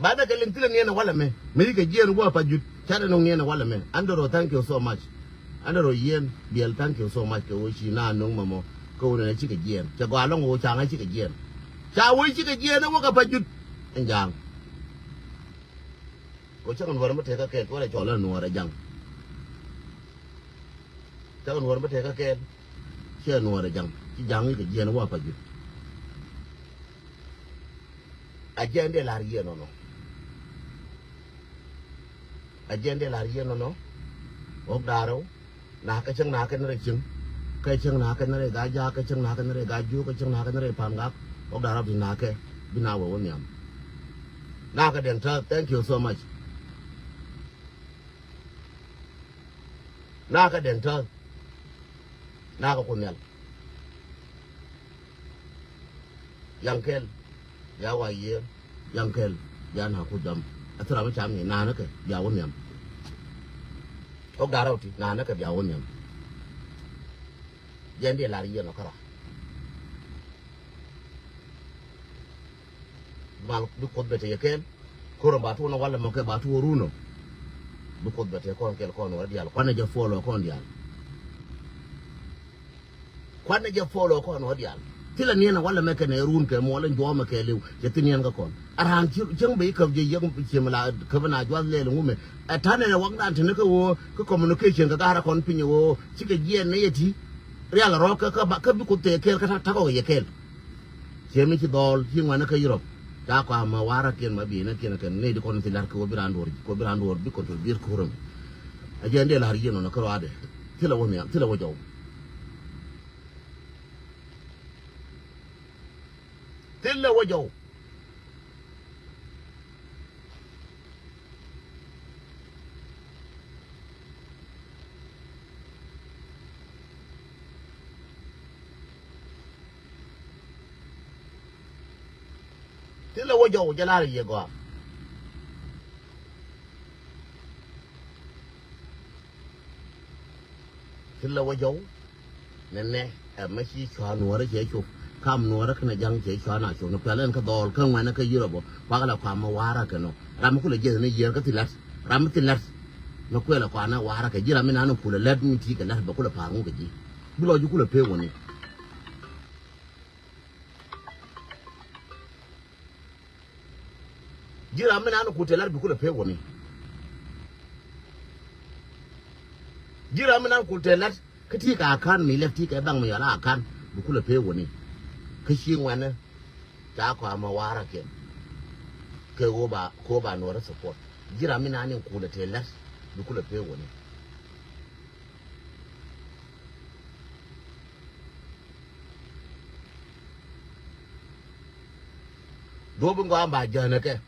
Banɛ kɛ liŋ thilɛ niɛn walɛ mɛ. Mëë cikɛ jiɛn wä Pajut ca dɛ no̱ŋ niɛn walɛ mɛ. Andrew, thank you so much. Andrew Yen Biel, thank you so much kɛ wä ci na no̱ŋ mɛ mɔ. Kɛ wä nɛ cikɛ jiɛn cɛ gɔaa lɔŋ wä ca ŋa cikɛ jiɛn. Ca wä cikɛ jiɛn wä kɛ Pajut. Ɛn ja̱a̱ŋ. Kɛ cäŋ nuɔr mi tëkä kɛɛl kɛ wä lɛ cɔl ɛ nuɔr ɛ ja̱ŋ. Cäŋ nuɔr mi tëkä kɛɛl. Ciɛ nuɔr ɛ ja̱ŋ ci ja̱ŋ i̱ kɛ jiɛn wä Pajut. A jiɛn dee la̱r yieen nɔnɔ. A jiɛn dee la̱r yieen nɔnɔ. Ɣɔ̱k da̱rɛw. Nakä cäŋ nakä ni rɛy cieŋ. Kä cäŋ nakä ni rɛy Gaa-jaak, kä cäŋ nakä ni rɛy Gaa-juuk, kä cäŋ nakä ni rɛy Pa̱a̱m-gak. Ɣɔ̱k da̱rɛw ti nakä bi na wee wä nhiam. Nakä Dɛŋ Täth, thank you so much. Nakä Dɛŋ Täth. Nakä Kuoth Nhial. Yaŋ kɛl. Bia wa yiëër. Yaŋ kɛl. Bia na Kuoth jam. A thil ram mi cam ni nakä kɛ bia wä nhiam. Ɣɔ̱k da̱rɛw ti nakä kɛ bia wä nhiam. Jɛn diɛ lar yiëër nɔ kärɔa. Mal bi Kuoth bɛ te yɛ kɛɛl. Ko̱r ba tuun walɛ mɔ kɛ ba tuun runɔ. Bi Kuoth bɛ te kɔn kɛɛl kɔn wä diaal. Kuanɛ jɛ follow kɔn diaal. Kuanɛ jɛ follow kɔn wä diaal. Thilɛ niɛn walɛ mɛ kɛnɛ run kɛ muɔlɛ juɔmɛ kɛ liw. Cɛ thi niɛn kä kɔn. A raan cieŋ bɛ i̱ käp jɛ yek ciem la käp na juath lɛl ŋumɛ. Ɛ ta̱nɛ wak dan tini kä ɣöö kä communication kä ga̱rä kɔn piny ɣöö cikɛ jiɛn nɛ yɛ ti. Rial rɔɔk kä kä bi Kuoth te kɛɛl kä ta̱k ɔ yɛ kɛɛl. Ciɛ mi ci dhɔɔl ci ŋuanä kä Europe. Ca kɔamä waräkiɛn ma bi̱i̱näkiɛn kɛn ŋäcdi kɔn thil la̱t kɛ wä bi raan duɔ̱ɔ̱r kɛ wä bi raan duɔ̱ɔ̱r bi control bi ko̱rä mi. A jɛ ɛn dee la̱r yieen nɔnɔ kä ruaadɛ. Thilɛ wä nhiam thilɛ wä jɔw. Thilɛ wä jɔw. Thilɛ wä jɔw jɛ lar yiëë gɔaa. Thilɛ wä jɔw. Nɛnɛ ɛ mɛ ci cua nuɔrä cɛ cop. Kam nuɔrä kɛnɛ ja̱ŋ cɛ cua na cop ni kuɛl ɛn kä dhɔɔl kä ŋuɛnɛ kä Europe ɔ. Kuakɛ lɛ kuamä wa̱rä kɛ nɔ ram mi kulɛ jiɛth ni yiëër kä thil la̱t. Ram mi thil la̱t. Mɛ kuɛl ɛ kuanɛ wa̱rä kɛ ji̱ ram mi nan kulɛ la̱t mi ti kɛ la̱t bɛ kulɛ pa̱a̱r ŋu kɛ ji̱. Bi lɔc ji̱ kulɛ pee wäni. Ji̱ ram mi nan kut tɛ lat bi kulɛ pek wäni. Ji̱ ram mi nan kut tɛ lat kä ti kɛ akan mi lɛp ti kɛ baŋ mi yɔl akan bi kulɛ pek wäni. Kä ci ŋuɛnɛ ca kɔamä wa̱rä kɛn. Kɛ ɣöö ba kɛ ɣöö ba nuɔrä support. Ji̱ ram mi nan in kulɛ tɛ lat bi kulɛ pek wäni. Duɔ̱p in gɔaa ba jänä kɛ.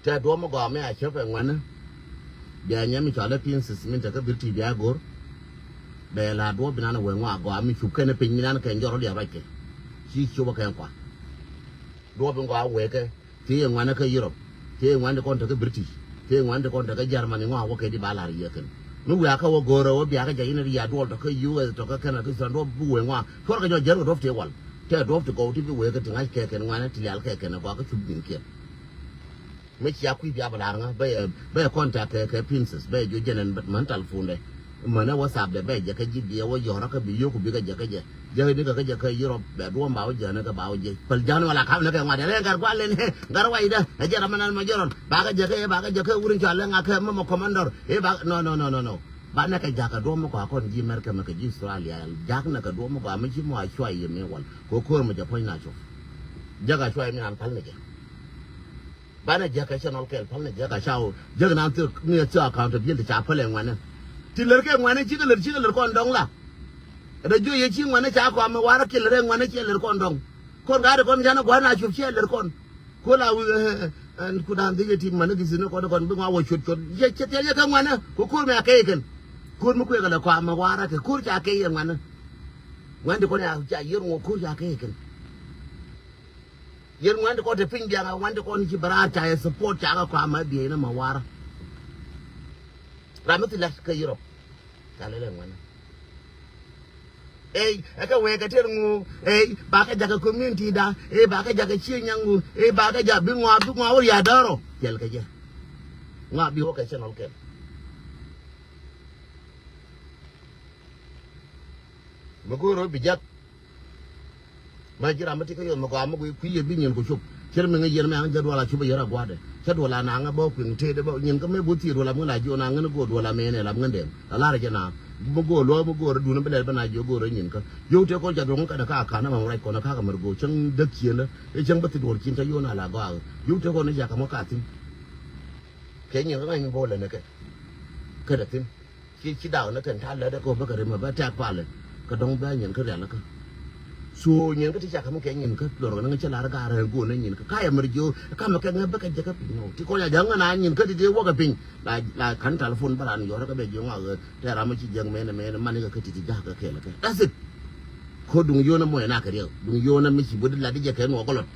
Tɛ duɔ̱p mi gɔaa mi a cäp ɛ ŋuɛnä. Bia nyɛ mi cɔalɛ Princess min te kä British bia go̱r. Bɛ la duɔ̱p in an wee ŋɔaa gɔaa mi cup kɛn piny min an kɛ jɔr rɔ diaal ruac kɛ. Ci cop ɛ kɛn kua. Duɔ̱p in gɔaa wee kɛ. Thiee ŋuan kä Europe. Thiee ŋuan ti kɔn te kä British. Thiee ŋuan ti kɔn te kä Germany ŋɔak wä kɛ di ba lar yiëë kɛn. Mi wiaa kä wä go̱o̱rä wä biakä jɛ in ri ya duɔl tɔ kä U S tɔ kä Canada kä Israel duɔp bi wee ŋɔak. Cuɔr kɛ jɔ jɛr kɛ duɔp ti wal. Tɛ duɔp ti gɔw ti bi wee kɛ ti ŋa̱c kɛ kɛn ŋuan ti lial kɛ kɛn gɔaa kä cup din kiɛn. Mi cia kui̱ bia bɛ lar ŋa bɛ bɛ kɔn ta kɛ kɛ Princess bɛ jo jɛn ɛn män tal fundɛ. Mänä WhatsApp dɛ bɛ jɛ kä ji̱ biɛ wä yɔrä kä bi yio̱k ku bikɛ jɛ kä jɛ. Jɛ ni kɛ kä jɛ kä Europe bɛ duɔ̱ɔ̱m ba wä jɛ ni kɛ ba wä jɛ. Päl ja̱a̱n wala kam ni kɛ ŋuat yɛ lɛ ŋa̱r gual lɛn ɛ ŋa̱r wac dɛ ɛ jɛ ram nan ma jɛ rɔn. Ba kɛ jɛ kä ɛ ba kɛ jɛ kä wur in cɔal lɛ ŋa̱ kɛ mama commander ɛ ba no no no no no. Ba nɛ kɛ ja̱k kɛ duɔ̱ɔ̱m mi kɔa kɔn ji̱ America mɛ kɛ ji̱ Australia ja̱k nɛ kɛ duɔ̱ɔ̱m mi kɔa mi ci mɔ a cuay yɛ mi wal. Kɛ ko̱r mi jɛ puɔ̱ny na cop. Jɛ kɛ cuay mi nan päl ni jɛ. Banɛ jiäk kɛ channel kɛl pal ni jiäk a ca wä jiäk nan thil ni thil accountability ca päl ɛ ŋuɛnɛ. Ti lär kɛ ŋuɛnɛ cikɛ lär cikɛ lär kɔn dɔŋ la. Rɛ juɔ yɛ ci ŋuɛnɛ ca kɔam mi warä kiɛ lär ɛ ŋuɛnɛ ciɛ lär kɔn dɔŋ. Kɔn gaa di kɔn canɛ gua̱n a cup ciɛ lär kɔn. Kuɔ la wi̱i̱ ɛ ɛ ɛ ku dan dhikɛ ti mani gi̱th ni kɔn kɔn bi ŋuan wä cuot cuot. Yɛ cɛ thiɛl yɛ kɛ ŋuɛnɛ ku ko̱r mi a kɛy kɛn. Ko̱r mi kuɛ kɛ lɛ kɔam mi warä kɛ ko̱r ca kɛy yɛ ŋuɛnɛ. Ŋuɛ̈n ti kɔn ya ca yier ŋuɔ ko̱r ca kɛ kɛn. Yier ŋuɛ̈n ti kɔn te piny biaŋ a ŋuɛ̈n ti kɔn ci bɛ raar ca yɛ support ca kɛ kɔam a biey ni ma warä. Ram mi thi lat kä Europe. Ca lɛ lɛ ŋuɛ̈n. Ey, ɛ kɛ wee kɛ tɛr ŋu, ey, ba kɛ jakä community da, ey, ba kɛ jakä cie nyaŋ ŋu, ey, ba kɛ jakä bi ŋua, bi ŋua wä ria̱a̱ däärɔ. Piɛl kɛ jɛ. Ŋua bi wä kɛ channel kɛn. Mi go̱o̱r ɣöö bi jak. Ma ji̱ ram mi ti kä yɔth mi gɔaa mi gui kui̱ yɛ bi nyin ku cup. Cier mi ŋäc yɛn mi aŋ jɛ duɔl a cup a yɛr a gua̱dɛ. Cä duɔl a naŋ a bä kui̱ŋ tëëdɛ bä nyin kä mëë bu thiër duɔl a mi la ji̱ ɣän a ŋän go̱o̱r duɔl a mëë nɛ lam ŋän dɛn. La lar jɛ na. Mi go̱o̱r luɔ̱ɔ̱ mi go̱o̱r duun bi lɛl bä na ji̱ go̱o̱r ɛ nyin kä. Yio̱w tëë kɔn ca duɔ̱ŋ kä dɛ ka a ka̱n a mam rac kɔn a ka̱ kɛ mär go̱o̱r cäŋ däk ciëndä. Ɛ cäŋ bä thi duɔl cin cä yio̱w na la gɔaa. Yio̱w tëë kɔn ni ca kɛ mɔ ka thi̱n. Kɛ nyin kä ŋa̱c mi bo̱o̱lɛ ni kɛ. Kä dɛ thi̱n. Ci, ci daw ni kɛn ta̱a̱ lät ɛ kɛ wä bä kɛ rim ɛ bä tɛ̈k palɛ. Kɛ dɔ̱ŋ bä nyin kä rial kä. So nyin kä ti cak kä mi kɛ nyin kä luɔr kɛ ni ŋä cä lar kä rɛn go̱o̱n ni nyin kä. Ka yɛ mɛr jiö, ka mɛ kɛ ŋä bä kɛ jɛ kä piny nɔ. Ti kɔn ya ja̱ ŋä na nyin kä ti dee wä kɛ piny. La, la ka̱n telephone bä ran yɔr kä bɛ jiö ŋa ɣä. Tɛ ram mi ci jiäk mɛn mɛn mani kɛ kä ti ti ja̱ kɛ kɛɛl kɛ. That's it. Ko duŋ yio̱n ɛ mɔy na kɛ riɛw. Duŋ yio̱n ɛ mi ci bä di la di jɛ kɛ nuɔ kɛ lɔt.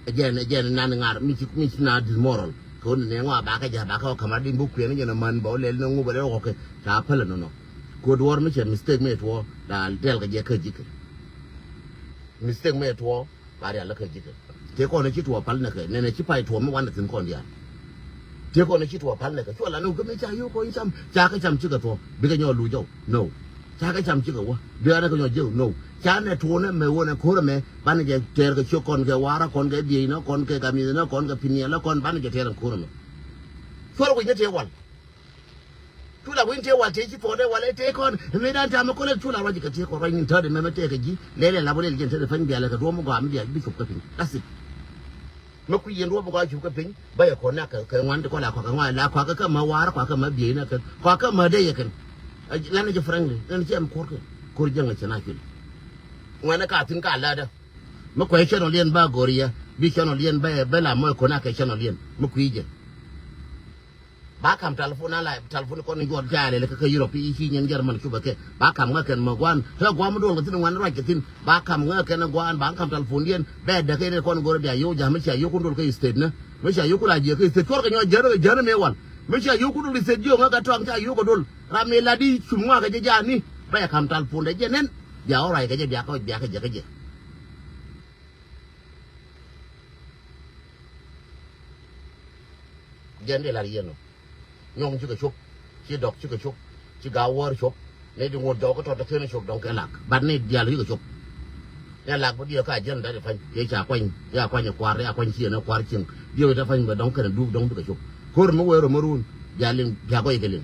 Ɛ jɛn, ɛ jɛn nan ŋa̱r mi ci, mi ci na dismoral. Kɛ ɣöö ni nɛɛŋ ɣɔaa bakɛ ja̱ bakɛ ɣɔ̱ ka̱m rat in bi kuɛn jɛn ɛ män bɛ wä lɛl ni ŋup ɛ lɛl ɣɔ̱kɛ ca päl ɛnɔnɔ. Kuot duɔ̱ɔ̱r mi cɛ mistake mi tuɔɔ la tɛl kɛ jɛ kä ji̱kɛ. Mistake mi tuɔɔ ba rial kä ji̱kɛ. Tëë kɔn ci tuɔɔ päl nɛkɛ nɛnɛ ci pay tuɔɔ mi wanɛ thi̱n kɔn diaal. Tëë kɔn ci tuɔɔ päl nɛkɛ cuɔ la ni wä kä mi ca yio̱w kɔn cam ca kä cam cikɛ tuɔɔ bikɛ nyɔɔ luc jɔw. No. Ca kɛ cam cikɛ wä. Bianɛ kɛ nyɔ jiw no. Ca nɛ tuunɛ mɛ wä nɛ ko̱rɛ mɛ banɛ jɛ tɛɛr kɛ ciök kɔn kɛ warä kɔn kɛ bieyinä kɔn kɛ kami̱thinä kɔn kɛ piniɛlä kɔn banɛ jɛ tɛɛr kɛ ko̱rɛ mɛ. Cuɔr wi̱ny ni tëë wal. Cu la wi̱ny tëë wal tëë ci thuɔɔdɛ wal ɛ tëë kɔn. Mëë dan tamɛ kɔn ɛ cu la ruac kɛ tëë kɔn ruac ni tätdɛ mɛ mɛ tëë kɛ ji̱. Lɛl ɛ lap wä lɛl jɛn tätdɛ pɛny bialɛ kɛ duɔ̱m mi gɔaa mi bial bi cop kɛ piny. That's it. Mi kui̱ yɛn ruɔ̱p mi gɔaa cup kä piny bä yɛ kɔn ni a kɛ ŋuan ti kɔn la kɔakɛ ŋɔa la kɔakɛ kä ma war kɔakɛ ma biey ni kɛn kɔakɛ ma dee yɛ kɛn. Lan ni jɛ frankly lan ni cɛ mi kuɔr kɛ kuɔr jɛ ŋɛ cɛ na cuil. Ŋuan ni ka thin ka ladä. Mi kuɛ cɛn ɔ liɛn ba gɔr yɛ bi cɛn ɔ liɛn bä yɛ bä la mɔ kɔn a kɛ cɛn ɔ liɛn mi kui̱ jɛ. Ba kam talpon ala talpon kɔn in juɔt jaalɛ lɛ kä kä Europe i̱ ci nyin German cupɛ kɛ ba kam ŋä kɛn mɛ guan kä guam duɔl kɛ thin ŋuan ruac kɛ thin ba kam ŋä kɛn guan ba kam talpon diɛn bɛ däk in kɔn go̱r bia yo̱w ja̱ mi cia yo̱w kun duɔl kä state nä mi cia yo̱w kun a jiɛ kä state cuɔr kɛ nyɔ jär kɛ jär mi wal mi cia yo̱w kun duɔl state jiɔ ŋä kɛ tɔŋ cia yo̱w kɛ duɔl ram mi la di cum ŋɔak kɛ jɛ ja̱ ni bɛ kam talpon dɛ jɛ nɛn bia wä ruac kɛ jɛ bia kä bia kä jɛ kä jɛ. Jɛn di lar yien ɔ nyɔŋ cikɛ cop ci dɔk cikɛ cop ci ga̱a̱ wäär cop. Ni di ŋot jɔk kä tɔt kɛn cop dɔŋ kɛ lak bat ni dial cikɛ cop. Ni lak bä diɛ ka jɛn dat di pany kɛ ca kuany ya kuany kuar ya kuany ciɛ ni kuar cieŋ diɛ wä ta pany bɛ dɔŋ kɛn dup dɔŋ bikɛ cop. Ko̱r mi wee rɔ mi run bia liŋ bia gɔy kɛ liŋ.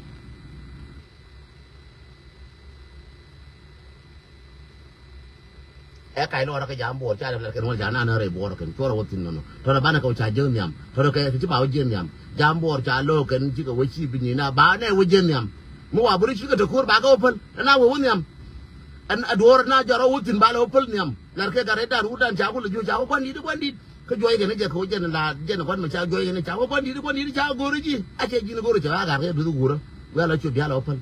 Ɛ kac lɔɔrä kä jam buɔɔr ca lɛp lɛr kɛn wal ca nan rɛy buɔɔr kɛn cuɔrɛ wä thin nɔnɔ tɔrɛ banɛ kɛ wä ca jiäk nhiam tɔrɛ kɛ ti ba wä jiäk nhiam. Jam buɔɔr ca lo̱o̱k kɛn cikɛ wä ci bi nyin a ba nɛ wä jiäk nhiam. Mi wa buri cikɛ te ko̱r ba kɛ wä päl ɛn a wä wä nhiam. Ɛn a duɔɔr na jɔrɔ wä thin ba lɛ wä päl nhiam lɛr kɛ gat rɛy dan wut dan ca wä lɛ juɔ̱c ca wä kuan dit kuan dit. Kä juɔc kɛn jɛ kɛ wä jɛn la jɛn kuan mɛ ca juɔc kɛn ca wä kuan dit kuan dit ca go̱r ji̱ a cɛ ji̱n go̱r cɛ a gat kɛ duth wurä. Wi̱i̱ a lɛ wä ciöp bia lɛ wä päl.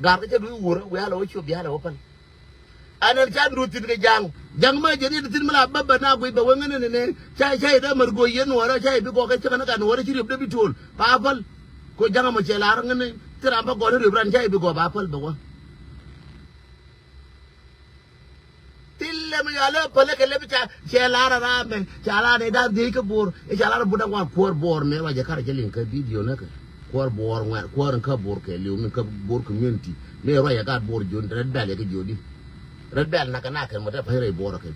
Gat kɛ cɛ duth wurä wi̱i̱ a lɛ wä ciöp bia lɛ wä päl. Ɛn ɛn ca duut thi̱n kɛ ja̱ŋ ja̱ŋ mä jɛ ni thi̱n mi la bä bä na guic bɛ weŋä ni ni ni ca ca i̱ dee mär go̱o̱c yɛn nuɔɔrä ca i̱ bi gɔɔk kɛ cäŋ ni ka nuɔɔrä ci riep dee bi tuɔɔl ba päl. Ko ja̱ŋ ɛmɔ cɛ la̱r ŋäni thil ram bä gɔɔn ni riep ran ca i̱ bi gɔɔk ba päl bɛ wä. Thilɛ mi yɔal ɛ päl ɛ kɛ lɛ bi ca cɛ lar ɛ ram mɛ ca lar ɛ da̱a̱n dhiec kä bo̱o̱r ɛ ca lar ɛ but da̱ŋ wan kuäär bo̱o̱r mɛ ruac ɛ kar ɛ cɛ liŋ kä bidio näkɛ. Kuäär bo̱o̱r ŋuɛ̈r kuäär in kä bo̱o̱r kɛ liw mi kä bo̱o̱r community mi ruac ɛ gat bo̱o̱r jiön red bell ɛ kɛ jiödi. Red bell nakɛ nakɛ mɔ te pa̱ny rɛy bo̱o̱r ɛ kɛ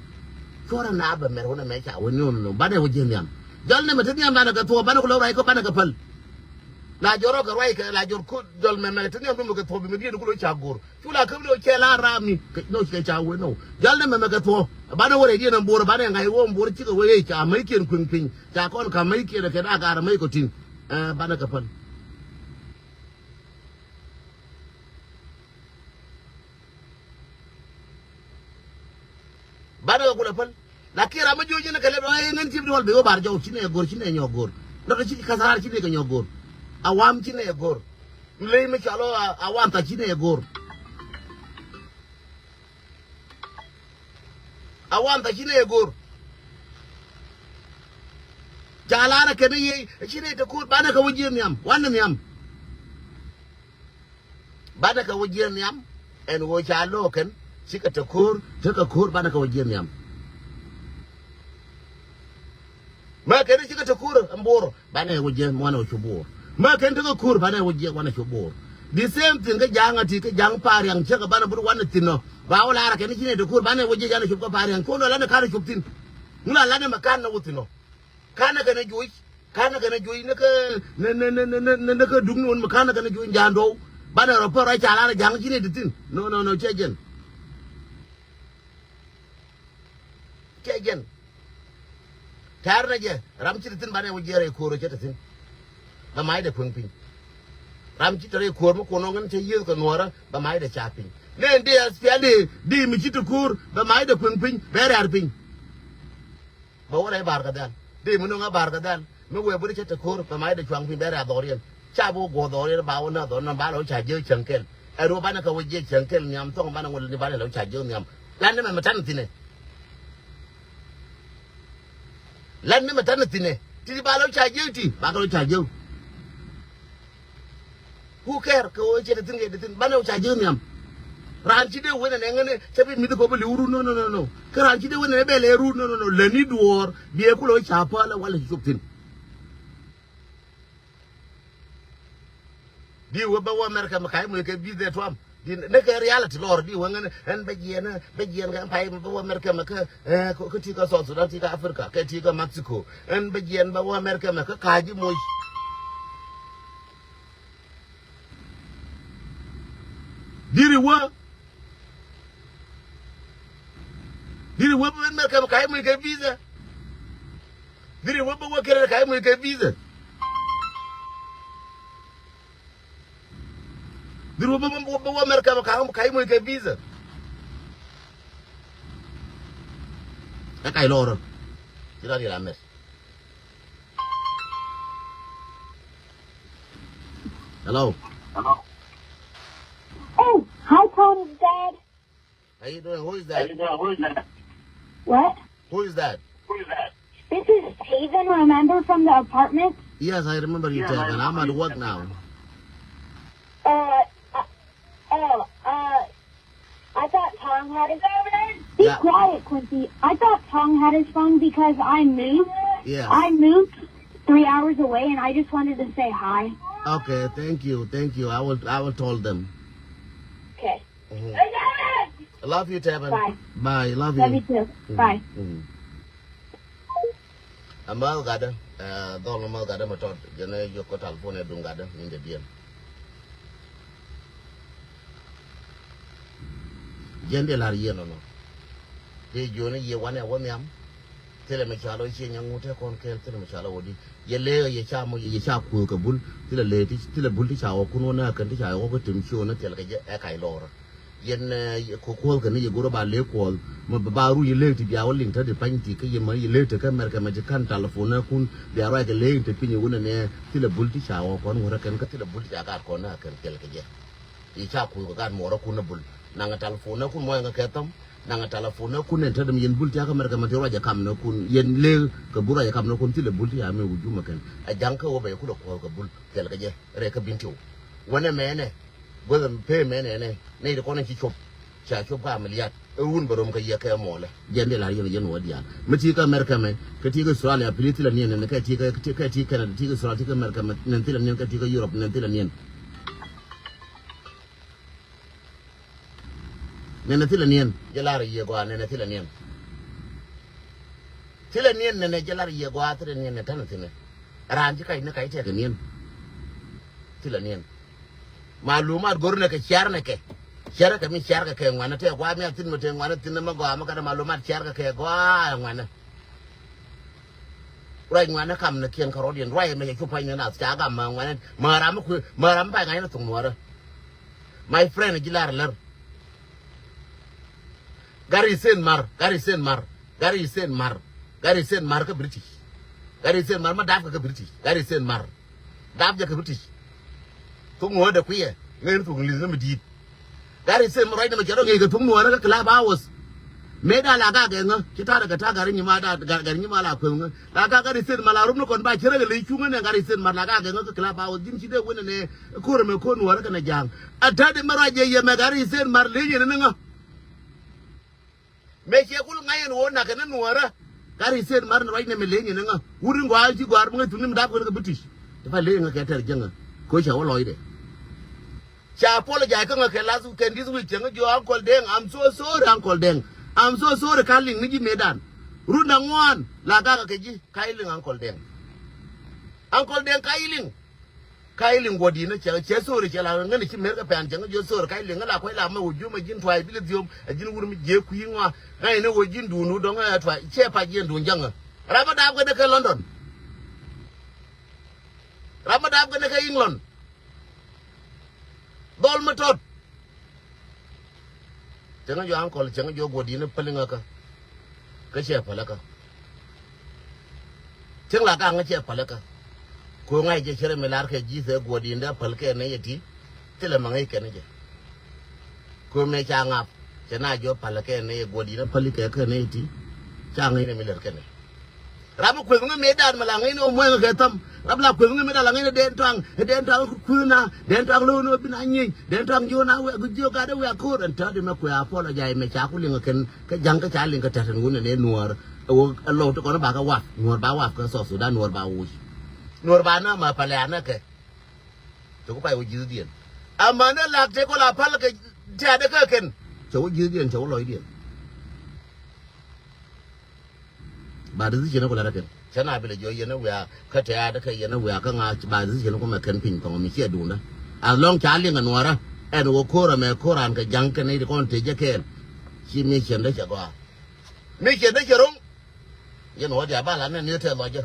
cuɔrɛ na bɛ mɛr wunɛ mɛ ca wä ni wunɛ banɛ wä ji̱ nhiam. Jɔl ni mɛ te nhiam banɛ kɛ thuɔ̱ɔ̱p banɛ ku lɛ ruac kä banɛ kɛ päl. La jɔr rɔ kɛ ruac kɛ la jɔr ku jɔl mɛ mɛ te nhiam dumɛ kɛ thuɔ̱ɔ̱p bi mɛ diɛn ku lɛ ca go̱o̱r. Cu la käp ni ɣöö cɛ la ram ni kɛ nɔ cɛ ca wee nɔ. Jal ni mɛmɛ kɛ thuɔ̱ɔ̱ banɛ wä rɛy diɛn ɛn bo̱o̱r banɛ ŋa̱c wä ɛn bo̱o̱r cikɛ wee ca mäc kiɛn kui̱ŋ piny ca kɔn ka mäc kiɛn kɛ dak ar mäc kɔ ti̱n. Ɛ banɛ kɛ päl. Banɛ kɛ kulɛ päl. Lakin ram mi jiöc jɛn kɛ lɛp ɛ ŋän cip duɔl bi wä bar jɔw ci nɛ go̱r ci nɛ nyɔ go̱r. Dɔk ci kasarar ci nɛ kɛ nyɔ go̱r. Awam ci nɛ go̱r. Ley mi cɔal ɔ awam tha ci nɛ go̱r. A wan tha ci nɛ go̱o̱r. Ca lar ɛ kɛn i̱ yee ci nɛ te ko̱o̱r banɛ kɛ wä jiɛn nhiam wanɛ nhiam. Banɛ kɛ wä jiɛn nhiam. Ɛn ɣöö ca lo̱o̱ kɛn cikɛ te ko̱o̱r tekɛ ko̱o̱r banɛ kɛ wä jiɛn nhiam. Mä kɛn cikɛ te ko̱o̱r ɛn bo̱o̱r. Banɛ wä jiɛ wanɛ wä cu bo̱o̱r. Mä kɛn tekɛ ko̱r banɛ wä jiɛ wanɛ cu bo̱o̱r. The same thing kä ja̱a̱ŋ a ti kä ja̱a̱ŋ Pariaŋ cäkä banɛ bur wanɛ thi̱n ɔ. Ba wä lar a kɛn ci nɛ te ko̱r banɛ wä jiɛ wanɛ cu kä Pariaŋ. Kun lɔ lanɛ ka̱n a cop thi̱n. Ŋun a lanɛ mɛ ka̱n na wä thi̱n ɔ. Ka̱n a kɛn a juɔc. Ka̱n a kɛn a juɔc ni kä ni kä duŋni wun mɛ ka̱n a kɛn a juɔc ja̱a̱ŋ duɔw. Banɛ rɔ pär rɔ ca lar a ja̱a̱ŋ ci nɛ te thi̱n. No, no, no, cɛ jɛn. Cɛ jɛn. Tɛ̈r nɛ jɛ ram ci te thi̱n banɛ wä jiɛ rɛy ko̱o̱r cɛ te thi̱n. Bɛ mac dɛ kueŋ piny. Ram ci te rɛy ko̱o̱r mi kuɔn ɣän cɛ yiëëth kɛ nuɔ̱ɔ̱rä bɛ mac dɛ ca piny. Nɛ ɛn dee a spiali dee mi ci te ko̱o̱r bɛ mac dɛ kueŋ piny bɛ rɛ̈ɛ̈r piny. Bɛ wä rɛy ba̱a̱r kɛ dhɛl dee mi no̱ŋ a ba̱a̱r kɛ dhɛl mi wëë bä dee cɛ te ko̱o̱r bɛ mac dɛ cuaŋ piny bɛ rɛ̈ɛ̈r dhɔriɛn. Ca bi wä guɔ dhɔriɛn ba wä nä dhɔr nɔ ba lɔ ca jiök cäŋ kɛl. Ɛ ruɔ banɛ kɛ wä jiɛ cäŋ kɛl nhiam thɔŋ banɛ ŋuɔl ni banɛ lɔ ca jiök nhiam. Lan ni mɛ mɛ tan thi̱nɛ. Lan ni mɛ tan thi̱nɛ ti ba lɔ ca jiök ti ba kɛ lɔ ca jiök. Who care kɛ wä cɛ ti thi̱n kɛ ti thi̱n banɛ wä ca jiök nhiam. Raan ci dee wen ɛnɛ ŋäni cɛ bi mi̱th kɔ bi li̱w run no no no no. Kä raan ci dee wen ɛnɛ bɛ lɛ run no no no lɛ ni duɔɔr biɛ ku lɔ ca päl ɛ walɛ ci cop thi̱n. Di wä bä wä America mɛ ka̱c muc kɛ visa tuam. Di ne kɛ reality lɔr di wä ŋän ɛn bä jiɛn bä jiɛn kɛ pay bä wä America mɛ kä kä ti kä South Sudan ti kä Africa kɛ ti kä Mexico. Ɛn bä jiɛn bä wä America mɛ kä ka̱c muc. Diri wä Diri wä bä America mɛ ka̱c muc kɛ visa. Diri wä bä wä kɛrɛ ka̱c muc kɛ visa. Diri wä bä bä wä America mɛ ka̱c ka̱c muc kɛ visa. Ɛ ka̱c lɔrä. Ci la di la mɛs. Hello. Hello. Oh, hi, Tom's dad. How you doing? Who is that? What? Who is that? This is Taven, remember, from the apartment? Yes, I remember you, Taven. I'm at work now. Uh, uh, oh, uh, I thought Tom had his phone. Be quiet, Quincy. I thought Tom had his phone because I moved. Yes. I moved three hours away, and I just wanted to say hi. Okay, thank you, thank you. I will, I will tell them. Okay. Mhm. I love you, Taban. Bye. Bye, love you. Love you too. Mhm. Bye. Mhm. Amal gada, eh, dhɔl amal gada ma tɔt, jɛn ɛ yök kä talpon ɛ duŋ gada, min jɛ diɛn. Jɛn dee lar yieen nɔnɔ. Tëë jiɔni yɛ wanɛ wä nhiam. Thilɛ mi ca lɔ ciɛ nyaŋ ŋut te kɔn kɛɛl, thilɛ mi ca lɔ wä di. Yɛ lëë yɛ ca mɔ yɛ ca kuöth kɛ bul. Thilɛ lëë ti thilɛ bul ti ca wä kun wä nä kɛn ti ca wä kä tim ciö nä thilɛ kɛ jɛ ɛ kac lɔrä. Yɛn, eh, yɛ ku-, kuɔth kɛn yɛ go̱rä ba lëë kuɔth. Mɛ ba, ba ru yɛ lëë ti bia wä liŋ te di pany ti kä yɛ mɛ yɛ lëë te kä America mɛ ti kan telephone nä kun bia ruac kɛ lëë te piny wä nɛ nɛ thilɛ bul ti ca wä kɔn wä rä kɛn kä thilɛ bul ti ca gat kɔn nä kɛn thilɛ kɛ jɛ. I̱ ca kuc kɛ gat muɔɔrä kun ɛ bul. Naŋ ɛ talpon ɛ kun muɔ̱ɔ̱ŋ kɛ kɛ thɔm. Naŋ ɛ talpon ɛ kun ɛn te däm yɛn bul ti akɛ mɛr kɛ mɛ ti ruac ɛ kam nɛ kun. Yɛn lëë kɛ bul ruac ɛ kam nɛ kun thilɛ bul ti amɛ wi̱c jumɛ kɛn. Ɛ ja̱ŋ kä wä bɛ yɛ kulɛ kuɔ̱ɔ̱k kɛ bul. Thil kɛ jɛ rɛy kä bin tiw. Wänɛ mɛnɛ. Guäth pee mɛnɛ nɛ. Nɛy ti kɔn ɛ ci cop. Ca cop kä amiliat. Ɛ wun bɛ rom kɛ yɛ kɛ muɔlɛ. Jɛn dee la yɛn, yɛn wä diaal. Mi ti kä America mɛ. Kɛ ti kä Australia, pili thilɛ niɛn nɛ. Kɛ ti kä, kɛ ti Canada, ti kä Australia, ti kä America mɛ. Nɛn thilɛ niɛn, kɛ ti kä Europe, nɛn thilɛ niɛn. Nɛnɛ thilɛ niɛn jɛ lar yiëë gɔaa, nɛnɛ thilɛ niɛn. Thilɛ niɛn nɛnɛ jɛ lar yiëë gɔaa, thilɛ niɛn nɛ tän thi̱nɛ. Raan ci kac ni kac tɛkɛ niɛn. Thilɛ niɛn. Malumat go̱r nɛ kɛ ciar nɛ kɛ. Ciar kɛ mi ciar kɛ kɛ ŋuanɛ tɛ gɔaa mi a thi̱n mɛ tɛ ŋuanɛ thi̱n mɛ gɔaa mɛ kɛnɛ malumat ciar kɛ kɛ gɔaa ŋuanɛ. Ruac ŋuanɛ kam ni kiɛn kärɔ̱diɛn ruac ɛmɛ cɛ cu pua̱ny ni nath ca gam mä ŋuanɛ mä ram mi kuëë mä ram mi pay ŋa̱c ni thuŋ nuɔ̱ɔ̱rä. My friend ji̱ lar lär. Gari Sen Mar, Gari Sen Mar, Gari Sen Mar, Gari Sen Mar kä British. Gari Sen Mar ma dap kä British. Gari Sen Mar. Dap jɛ kä British. Thuŋ nuɔ̱ɔ̱rä dee kuiɛ ŋäc ni thuŋ li̱th ni mi di̱i̱t. Gari Sen Mar ruac ni mɛ cɛ rɔ ŋäc kɛ thuŋ nuɔ̱ɔ̱rä kä club hours. Mëëdan la gak ɛ ŋä ci ta̱rɛ kɛ ta̱ gari nyima da gari nyima la kueŋ ŋä la gak gari sen ma la rum ni kɔn ba ci rɛ kɛ ley cuŋä nɛ gari sen ma la gak ɛ ŋä kä kila ba wä ji̱n ci dee wen nɛ ko̱r mɛ ko̱r nuɔrä kɛnɛ ja̱a̱ŋ. A ta̱t mɛ ruac yɛ yɛ mɛ gari sen mar ley yɛn ni ŋä. Mëë ciɛ kul ŋa̱c ɛn ɣöö nakä ni nuɔ̱ɔ̱rä. Ka riset mar ni ruac nɛmɛ leny ɛn ŋä wut in gɔaa ci gɔaar bi ŋäc thun ni mi dap kɛn kɛ bi tuc. Ti pa leny ŋä kɛ tɛr jiäŋä. Koc cɛ wä lɔcdɛ. Ca apologize kä ŋä kɛ last week kɛn this week cɛ ŋä jiɔ Uncle Deng, I'm so sorry Uncle Deng. I'm so sorry ka liŋ ni ji̱ mëëdan. Run da̱ŋ ŋuan la gakɛ kɛ ji̱ ka iliŋ Uncle Deng. Uncle Deng ka iliŋ. Ka iliŋ guɔ̱di̱n cɛ cɛ sori cɛ la ŋäni ci mer kɛ pɛn cɛ ŋä jiɔ sori ka iliŋ ŋä la kuec la mɛ wä jiom a ji̱n tuay bi lɛ dhiom a ji̱n wur mi jiek kui̱ ŋɔa. Ŋa̱c ni wä ji̱n duun wä dɔ̱ŋ ɛ tuay cɛ pac yɛn duun jaŋä. Ram mi daap kɛ dee kɛ London. Ram mi daap kɛ dee kɛ England. Dhɔl mi tɔt. Cäŋ jɔ ankɔl cäŋ jɔ guɔ̱di̱n päl iŋäkä. Kä cɛ päl ikä. Cäŋ la kaŋ cɛ päl ikä. Ko̱ ŋa̱c jɛ cärɛ mi lar kɛ ji̱th ɛ guɔ̱di̱n dee päl kɛ nɛy ɛ ti. Thilɛ ma ŋäc kɛn jɛ. Ko̱ mëë ca ŋa̱p cɛ na jɔ päl kɛ nɛy ɛ guɔ̱di̱n ɛ päl ikɛ kɛ nɛy ɛ ti. Ca ŋäc nɛ mi lɛr kɛn ɛ. Ram mi kueth ŋä mëëdan mi la ŋäcni ɔ muɛŋ kɛ thäm. Ram la kueth ŋä mëëdan la ŋäcni dɛn tɔaŋ, dɛn tɔaŋ kueth na, dɛn tɔaŋ lo̱n ɔ bi na nyieny, dɛn tɔaŋ jiö na wɛ jiö gat ɛ wɛ ako̱r ɛn täätdi mɛ kuɛ apologize mɛ ca ku liŋ kɛn kä ja̱ŋ kä ca liŋ kä tɛt ɛn wun ɛn ɛ nuɔɔr. Ɛ wä ɛ lɔw ti kɔn ba kɛ wap nuɔɔr ba wap kä South Sudan nuɔɔr ba wuc. Nuɔɔr ba na ma pɛlɛ anɛ kɛ. Cɛ ku pay wä ji̱thdiɛn. Amäni lak tëë kɔ la pal kɛ tɛ̈dɛ kä kɛn. Cɛ wä ji̱thdiɛn cɛ wä lɔcdiɛn. Ba decision ku la rɛ kɛn cɛ na bi lɛ jiɔ yɛn wiaa kä tɛ̈dɛ kä yɛn wiaa kä ŋa̱ ba decision ku mɛ kɛn piny kɔŋ mi ciɛ duundä. As long ca liŋ ɛ nuɔrä ɛn wä ko̱r ɛmɛ ko̱r an kɛ ja̱ŋ kɛn i̱ kɔn tëë jɛ kɛɛl. Ci mi cɛn dee cɛ gɔaa. Mi cɛn dee cɛ ro̱ŋ. Yɛn wä diaal ba la nɛn ni tɛth lɔcä.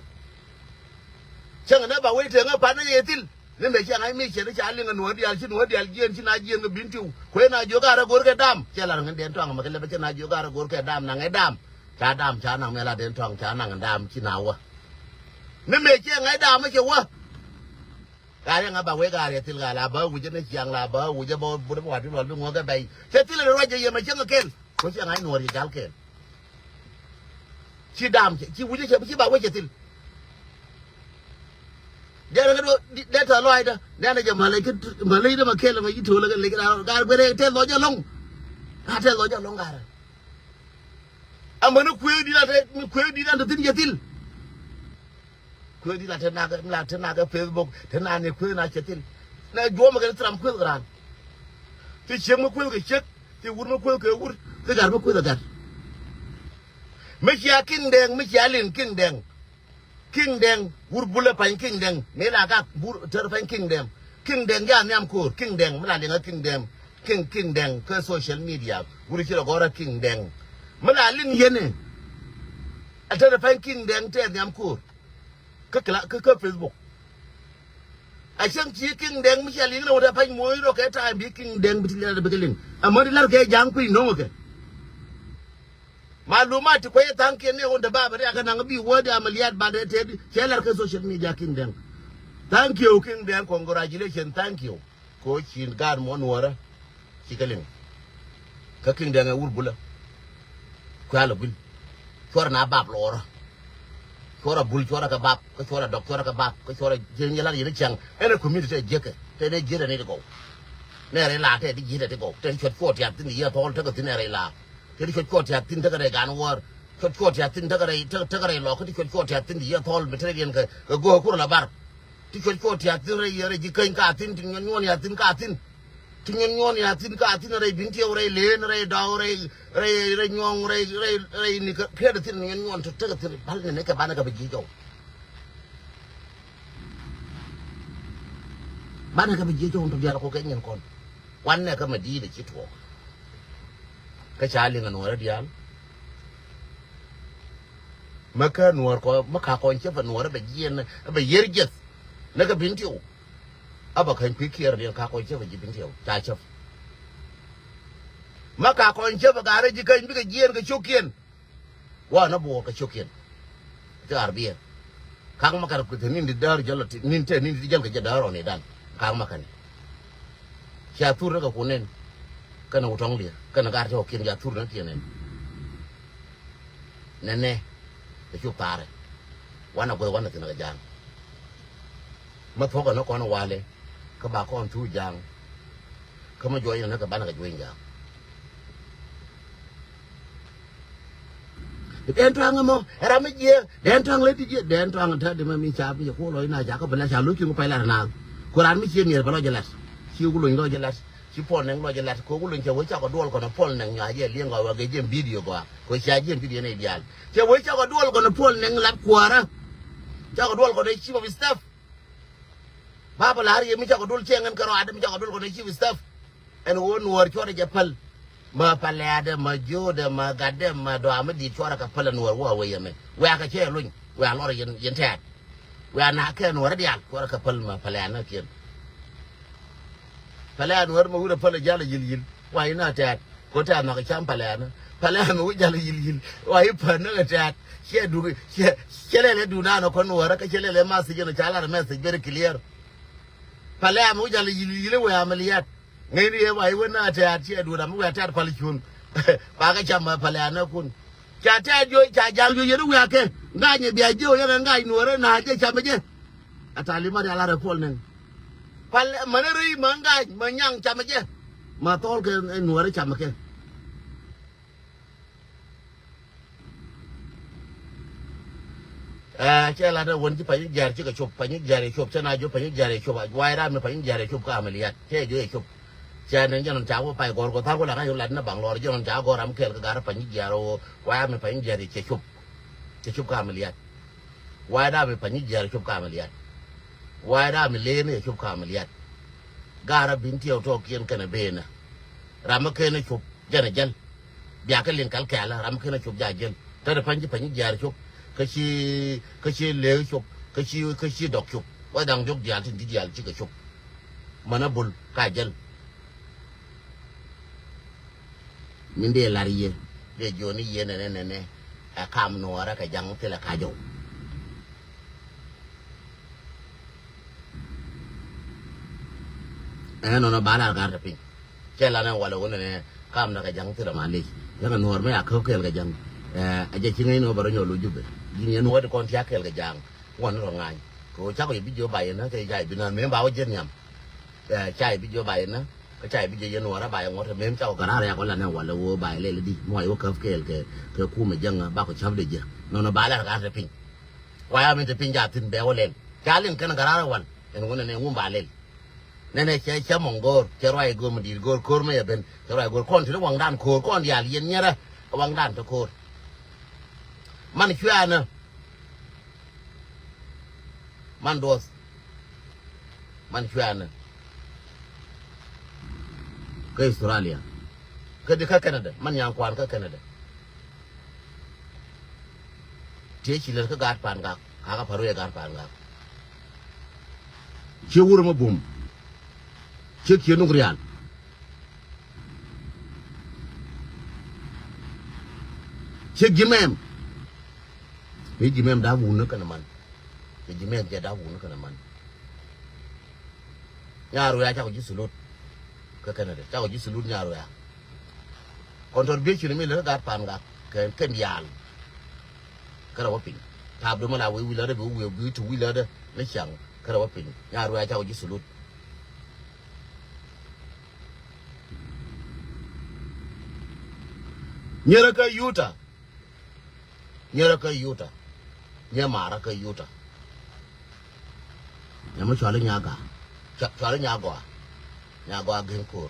Cäŋ nɛ ba wec teŋä pan ni yɛ thil. Ni mɛ cɛ ŋa̱c mi cɛ ni ca liŋ ɛ nuɔ̱ɔ̱r diaal ci nuɔ̱ɔ̱r diaal jiɛn ci na jiɛn kɛ bi̱n tiw. Kuɛ na jiök a rɛ go̱r kɛ dam cɛ lar ŋän dɛn tɔaŋ mɛ kɛ lɛpɛ cɛ na jiök a rɛ go̱r kɛ dam naŋ ɛ dam. Ca dam ca naŋ mɛ la dɛn tɔaŋ ca naŋ dam ci na wä. Ni mɛ cɛ ŋa̱c dam cɛ wä. Gaa yɛ ŋa̱ ba wec gaa rɛ thil gaa la bä wi̱cä ni ciaŋ la bä wi̱cä bä bä bä wat bi luɔl bi ŋuɔ̱k kɛ bɛy cɛ thil ɛ ruac jɛ yɛ mɛ cäŋ kɛ kɛl. Kuɛ cɛ ŋa̱c nuɔ̱ɔ̱r yɛ jal kɛl. Ci dam cɛ ci wi̱cä cɛ ci ba wec cɛ thil. Diɛn kä duɔ dee tɔ lɔaydä nɛn a jɛ malec kä malec dä ma kɛl ma yi to̱l kä lec kä da̱a̱n gar guerɛ tɛth lɔc alɔŋ. Ka tɛth lɔc alɔŋ gar. Amäni kuëë di̱t a te mi kuëë di̱t a te thi̱n jɛ thil. Kuëë di̱t a te nak la te nak Facebook te nak ni kuëë na cɛ thil. Nɛ juɔmɛ kɛ ni thram kuëth kɛ raan. Ti ciek mi kuëth kɛ ciek ti wur mi kuëth kɛ wur ti gar mi kuëth kɛ gar. Mi cia Kiŋ Dɛŋ mi cia liŋ Kiŋ Dɛŋ. Kiŋ Dɛŋ wur bulɛ pa̱ny Kiŋ Dɛŋ mëë la gak bur tɛr pa̱ny Kiŋ Dɛŋ. Kiŋ Dɛŋ ya nhiam ko̱o̱r Kiŋ Dɛŋ mi la liŋä Kiŋ Dɛŋ. Kiŋ Kiŋ Dɛŋ kä social media wur ci rɔ gɔrä Kiŋ Dɛŋ. Mi la liŋ yɛnɛ a tɛr pa̱ny Kiŋ Dɛŋ tɛr nhiam ko̱o̱r. Kä kla kä kä Facebook. A cäŋ ci Kiŋ Dɛŋ mi cia liŋ rɛ wä tɛr pa̱ny moc rɔ kɛ ta̱a̱ bi Kiŋ Dɛŋ bi ti liŋ rɛ bi kɛ liŋ. Amäni lar kɛ ja̱a̱ŋ kui̱ no̱ŋ kɛ. Malumat ti kuecä tha̱a̱ŋkiɛn ni ɣän te bapɛ riakä naŋ bi wä di amaliat bat ɛ tëëdi cɛ lar kä social media Kiŋ Dɛŋ. Thank you Kiŋ Dɛŋ, congratulation, thank you. Ko ci gaat muɔ̱n wärä ci kɛ liŋ. Kä Kiŋ Dɛŋ ɛ wur bulä. Kuɛ alɛ guil. Cuɔrɛ na bap lɔɔrä. Cuɔrɛ bul cuɔrɛ kɛ bap kä cuɔrɛ dɔk cuɔrɛ kɛ bap kä cuɔrɛ jiɛn yɛ lar yɛn i̱ cäŋ. Ɛn ɛ community tɛ jiäkɛ tɛ dee jiɛt ɛn i̱ ti gɔw. Nɛ rɛy la tɛ di jiɛt ɛ ti gɔw tɛ cuɔt cuɔt tiak thin i̱ yɛ thɔɔl tekɛ thin ɛ rɛy la. Te ti cuɔt cuɔt tiak thin tekɛ rɛy gan wäär. Cuɔt cuɔt tiak thin tekɛ rɛy tekɛ rɛy lɔk kä ti cuɔt cuɔt tiak thin ti yɛ thɔl mi te riɛn kɛ kɛ go̱o̱k kur la bar. Ti cuɔt cuɔt tiak thin rɛy rɛy ji̱ käny ka thin ti nyuɔn nyuɔn ya thin ka thin. Ti nyuɔn nyuɔn ya thin ka thin rɛy bin tiɛw rɛy leen rɛy dɔw rɛy rɛy rɛy nyuɔŋ rɛy rɛy rɛy ni kɛ kɛɛt thin nyuɔn nyuɔn te tekɛ thin bal ni ne kɛ banɛ kɛ bi ji̱ jɔw. Banɛ kɛ bi jiɛ cɔŋ tɔ dial kɔ kɛ nyin kɔn. Kuan nɛ kä mɛ di̱i̱t ɛ ci tuɔɔk. Kä ca liŋ ɛ nuɔɔrä dial. Mä kä nuɔɔr kɔ mä ka kɔn cä bɛ nuɔɔrä bɛ jiɛn bɛ yier jiɛth. Nɛ kɛ bin tiw. A bɛ käny kui̱ kiɛɛr diɛn ka kɔn cä bɛ ji̱ bin tiw ca cäp. Mä ka kɔn cä bɛ ga̱rä ji̱ käny bikɛ jiɛn kɛ cio̱kiɛn. Wa na buɔɔr kɛ cio̱kiɛn. Ti ɣar biɛɛr. Ka̱ŋ ma kɛn kui̱th ni̱n di däär jäl ɔ ti ni̱n te ni̱n di jäl kɛ jɛ däär ɔ ni dan. Ka̱ŋ ma kɛn. Cia thur ni kɛ kun nɛn. Kɛn wä tɔ̱ŋ liɛr kɛn gar cɛ wä kiɛn ca thur ni kiɛn nɛn. Nɛnɛ, ɛ cuk thaarɛ. Wanɛ guäth wanɛ thi̱n kɛ ja̱a̱ŋ. Mä thuɔ̱kɛ ni kɔn walɛ kä ba kɔn thuuk ja̱a̱ŋ. Kä mä juɔc inɛ kɛ banɛ kɛ juɔc in ja̱a̱ŋ. Dɛn tuaŋ ɛmɔ ɛ ram mi jiɛ. Dɛn tuaŋ lɛ ti jiɛ. Dɛn tuaŋ ta̱a̱ di mɛ mi ca bi jɛ kuɔ lɔc na ca kä bi la ca lo̱c cuŋ pɛl lat na. Ku raan mi cie miɛr bɛ lɔc jɛ lat. Ci ku lony lɔc jɛ lat. Ci Puɔl Nɛŋ lɔc jɛ lat. Ku ku lony cɛ wee cakɔ duɔl kɔnɔ Puɔl Nɛŋ nyuac jɛ liŋ gɔaa wee gɛ jiɛn bidio gɔaa. Ku cia jiɛn bidio nɛ diaal. Cɛ wee cakɔ duɔl kɔnɔ Puɔl Nɛŋ lat kuäärä. Cakɔ duɔl kɔnɔ chief of staff. Ba bä la̱r yɛ mi cakɔ duɔl cɛ ŋɛn kɛ rɔadɛ mi cakɔ duɔl kɔnɔ chief of staff. Ɛn ɣöö nuɔɔr cuɔrɛ jɛ päl. Mä paliaadɛ mä jiöödɛ mä gatdɛ mä dɔaami di̱i̱t cuɔrɛ kɛ päl ɛ nuɔɔr wä wee yɛmɛ. Wɛ̈ɛ̈kɛ cɛ luny wɛ̈ɛ̈ lɔr yɛn yɛn tɛ̈t. Wɛ̈ɛ̈ na̱a̱kɛ nuɔɔrä diaal cuɔrɛ kɛ päl mä paliaanäkiɛn. Paliaan nuɔɔr mä wi̱rɛ päl ɛ jal ɛ yi̱l yi̱l wa inä tɛ̈t. Ko tɛ̈t nhɔk ɛ cam paliaanä paliaan mä wi̱c jal ɛ yi̱l yi̱l wa i̱ pän näk ɛ tɛ̈t. Ciɛ duk ciɛ ciɛ lɛl ɛ duundan ɛ kɔn nuɔɔrä kä ciɛ lɛl ɛ message ɛn ɛ ca lar ɛ message very clear. Paliaan mä wi̱c jal ɛ yi̱l yi̱l ɛ wee amɛliat. Ŋäcni ëë ba i̱ wen na tɛ̈t ciɛ duut ram mi wiaa tɛ̈t pal cuŋ. Ba kɛ cam palianäkun. Ca tɛ̈t jiö ca ja̱l jiö yɛn i̱ wiaa kɛ ŋa̱c ɛ bia jiö yɛn ɛ ŋa̱c nuɔ̱ɔ̱rä na jɛ cam ɛ jɛ. A talimat ya lar ɛ Puɔl Nɛŋ. Pal män ɛ rɛy mä ŋa̱c mä nyaŋ cam ɛ jɛ. Ma thɔɔl kɛ nuɔ̱ɔ̱rä cam ɛ kɛ. Ɛ cɛ lat ɛ wän ci panyik jiaar cikɛ cop panyik jiaar ɛ cop cɛ na jiö panyik jiaar ɛ cop a wa̱i̱ ram ni panyik jiaar ɛ cop kä amɛliat cɛ jiö ɛ cop. Cɛ ni jɛn ɔn ca wä pay gɔr kɔ thar wä la ŋa̱c wä lat ni baŋ lɔr jɛn ɔn ca gɔr ram kɛɛl kä gar panyik jiaar ɛ wä wa̱i̱ ram ni panyik jiaar ɛ cɛ cop. Cɛ cop kä amɛliat. Wa̱i̱ ram ni panyik jiaar ɛ cop kä amɛliat. Wa̱i̱ ram ni leen ɛ cop kä amɛliat. Gar a bin tiɛw tɔɔkiɛn kɛnɛ benä. Ram mi ken ɛ cop jɛn ɛ jäl. Bia kɛ liŋ kɛl kɛɛlä ram mi ken ɛ cop ja jäl. Tɛt ɛ pany ci pany jiaar cop kä ci kä ci leek cop kä ci kä ci dɔk cop. Wä daŋ diɔk diaal tin ti diaal cikɛ cop. Män a bul ka jäl. Min dee lar yie dee jiɔni yie nɛnɛ nɛnɛ. Ɛ kam nuɔɔrä kɛ jaŋ thilɛ kacɔw. Ɛn nɔnɔ ba lar gar te piny. Cɛ lan ɛn walɛ wunɛ nɛ kam na kɛ ja̱ŋ thilɛ malec. Yɛn kɛ nuɔɔr mi a käp kɛɛl kɛ ja̱ŋ. Ɛ jɛ ci ŋäcni wä bɛ rɔ nyɔl wä Jubɛ. Ji̱n yɛn wä di kɔn tiak kɛɛl kɛ ja̱ŋ. Wä ni rɔ ŋa̱ny kɛ wä cak wä yɛ bi jiö ba yɛn kä ca yɛ bi nään mëë ba wä jiɛn nhiam. Ɛ ca yɛ bi jiö ba yɛn kä ca yɛ bi jiö yɛn nuɔɔr ba yɛ ŋuɔ̱t mëë cak wä kɛ raar yak wä lan ɛn walɛ wä ba yɛ lɛl di muɔc wä käp kɛɛl kɛ kɛ kumɛ ja̱ŋ bakɔ ca̱p de jiɛ. Nɔnɔ ba lar gar te piny. Waya min te piny jathin bɛ wä lɛl ca liŋ kɛn gɛ raar ɛ wal. Ɛn wä nɛnɛ wun ba lɛl. Nɛnɛ cɛ cɛ mɔŋ go̱o̱r cɛ ruac go̱o̱r mi di̱i̱t go̱o̱r ko̱o̱r mi yɛ ben cɛ ruac go̱o̱r kɔn ti ni waŋdan ko̱o̱r kɔn diaal yɛn nyɛrä. Waŋdan te ko̱o̱r. Man cuɛɛnä. Man duɔth. Man cuɛɛnä. Kä Australia. Kä di kä Canada man nyaŋ kuan kä Canada. Tiee ci lät kä gaat paan gak kakä pa̱r wee gaat paan gak. Ciek wurä mä bum. Ciek ciek nuk rial. Ciek ji̱ mɛm. Ni ji̱ mɛm da̱a̱k wun ni kɛnɛ man. Ni ji̱ mɛm jɛ da̱a̱k wun ni kɛnɛ man. Nyaar wee a cakɔ ji̱ thulut. Kä kɛnɛ dee cakɔ ji̱ thulut nyaar wee a. Contribution mi lät kä gaat paan gak kɛn kɛn diaal. Kärɛ wä piny. Taap dom ala wee wi̱i̱ lätdä bi wee gui̱i̱ ti wi̱i̱ lätdä ni caŋ. Kärɛ wä piny nyaar wee a cakɔ ji̱ thulut. Nyerä kä Utah. Nyerä kä Utah. Nyɛ marä kä Utah. Nyɛ mi cuali nyaga. Cuali nyagɔa. Nyagɔa gen ko̱r.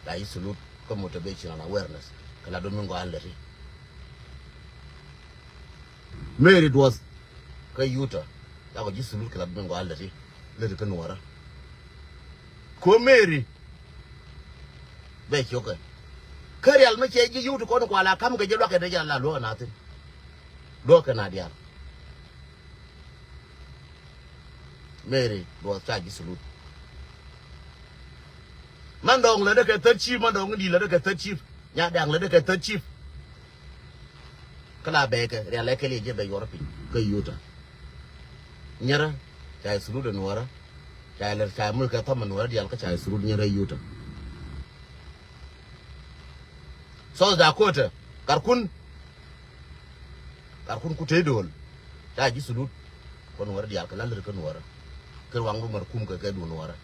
La yi salute kä motivation and awareness. Kɛ la domingo a leti. Mary duɔth kä Utah. Cakɔ ji̱ salute kɛ la domingo a leti. Leti kä nuɔrä. Ko Mary. Bɛ ciökɛ kä rial mi cɛ ji̱ yio̱w ti kɔn kual a ka̱m kɛ ji̱ luakä ni jɛ la luäk nathin. Luäk kɛ na diaal. Mary luɔth ca ji̱ salute. Man dɔ̱ŋ lätdä kɛ third chief man dɔ̱ŋ in di̱i̱t lätdä kɛ third chief. Nya da̱ŋ lätdä kɛ third chief. Kä la bɛɛkɛ rial lɛ kɛl yɛ jɛ bɛ yuɔrä piny kä Utah. Nyerä ca yɛ thurut ɛ nuɔrä. Ca yɛ lɛr ca yɛ mul kɛ thɔm ɛ nuɔrä diaal kä ca yɛ thurut nyerä Utah. South Dakota, Garkun. Karkun Kutey Dol, ca ji̱ salute. Kä Nuɔrä diaal kɛ la lät kä Nuɔrä. Kɛ ruaŋ bi mär kum kɛ kɛ duun Nuɔrä.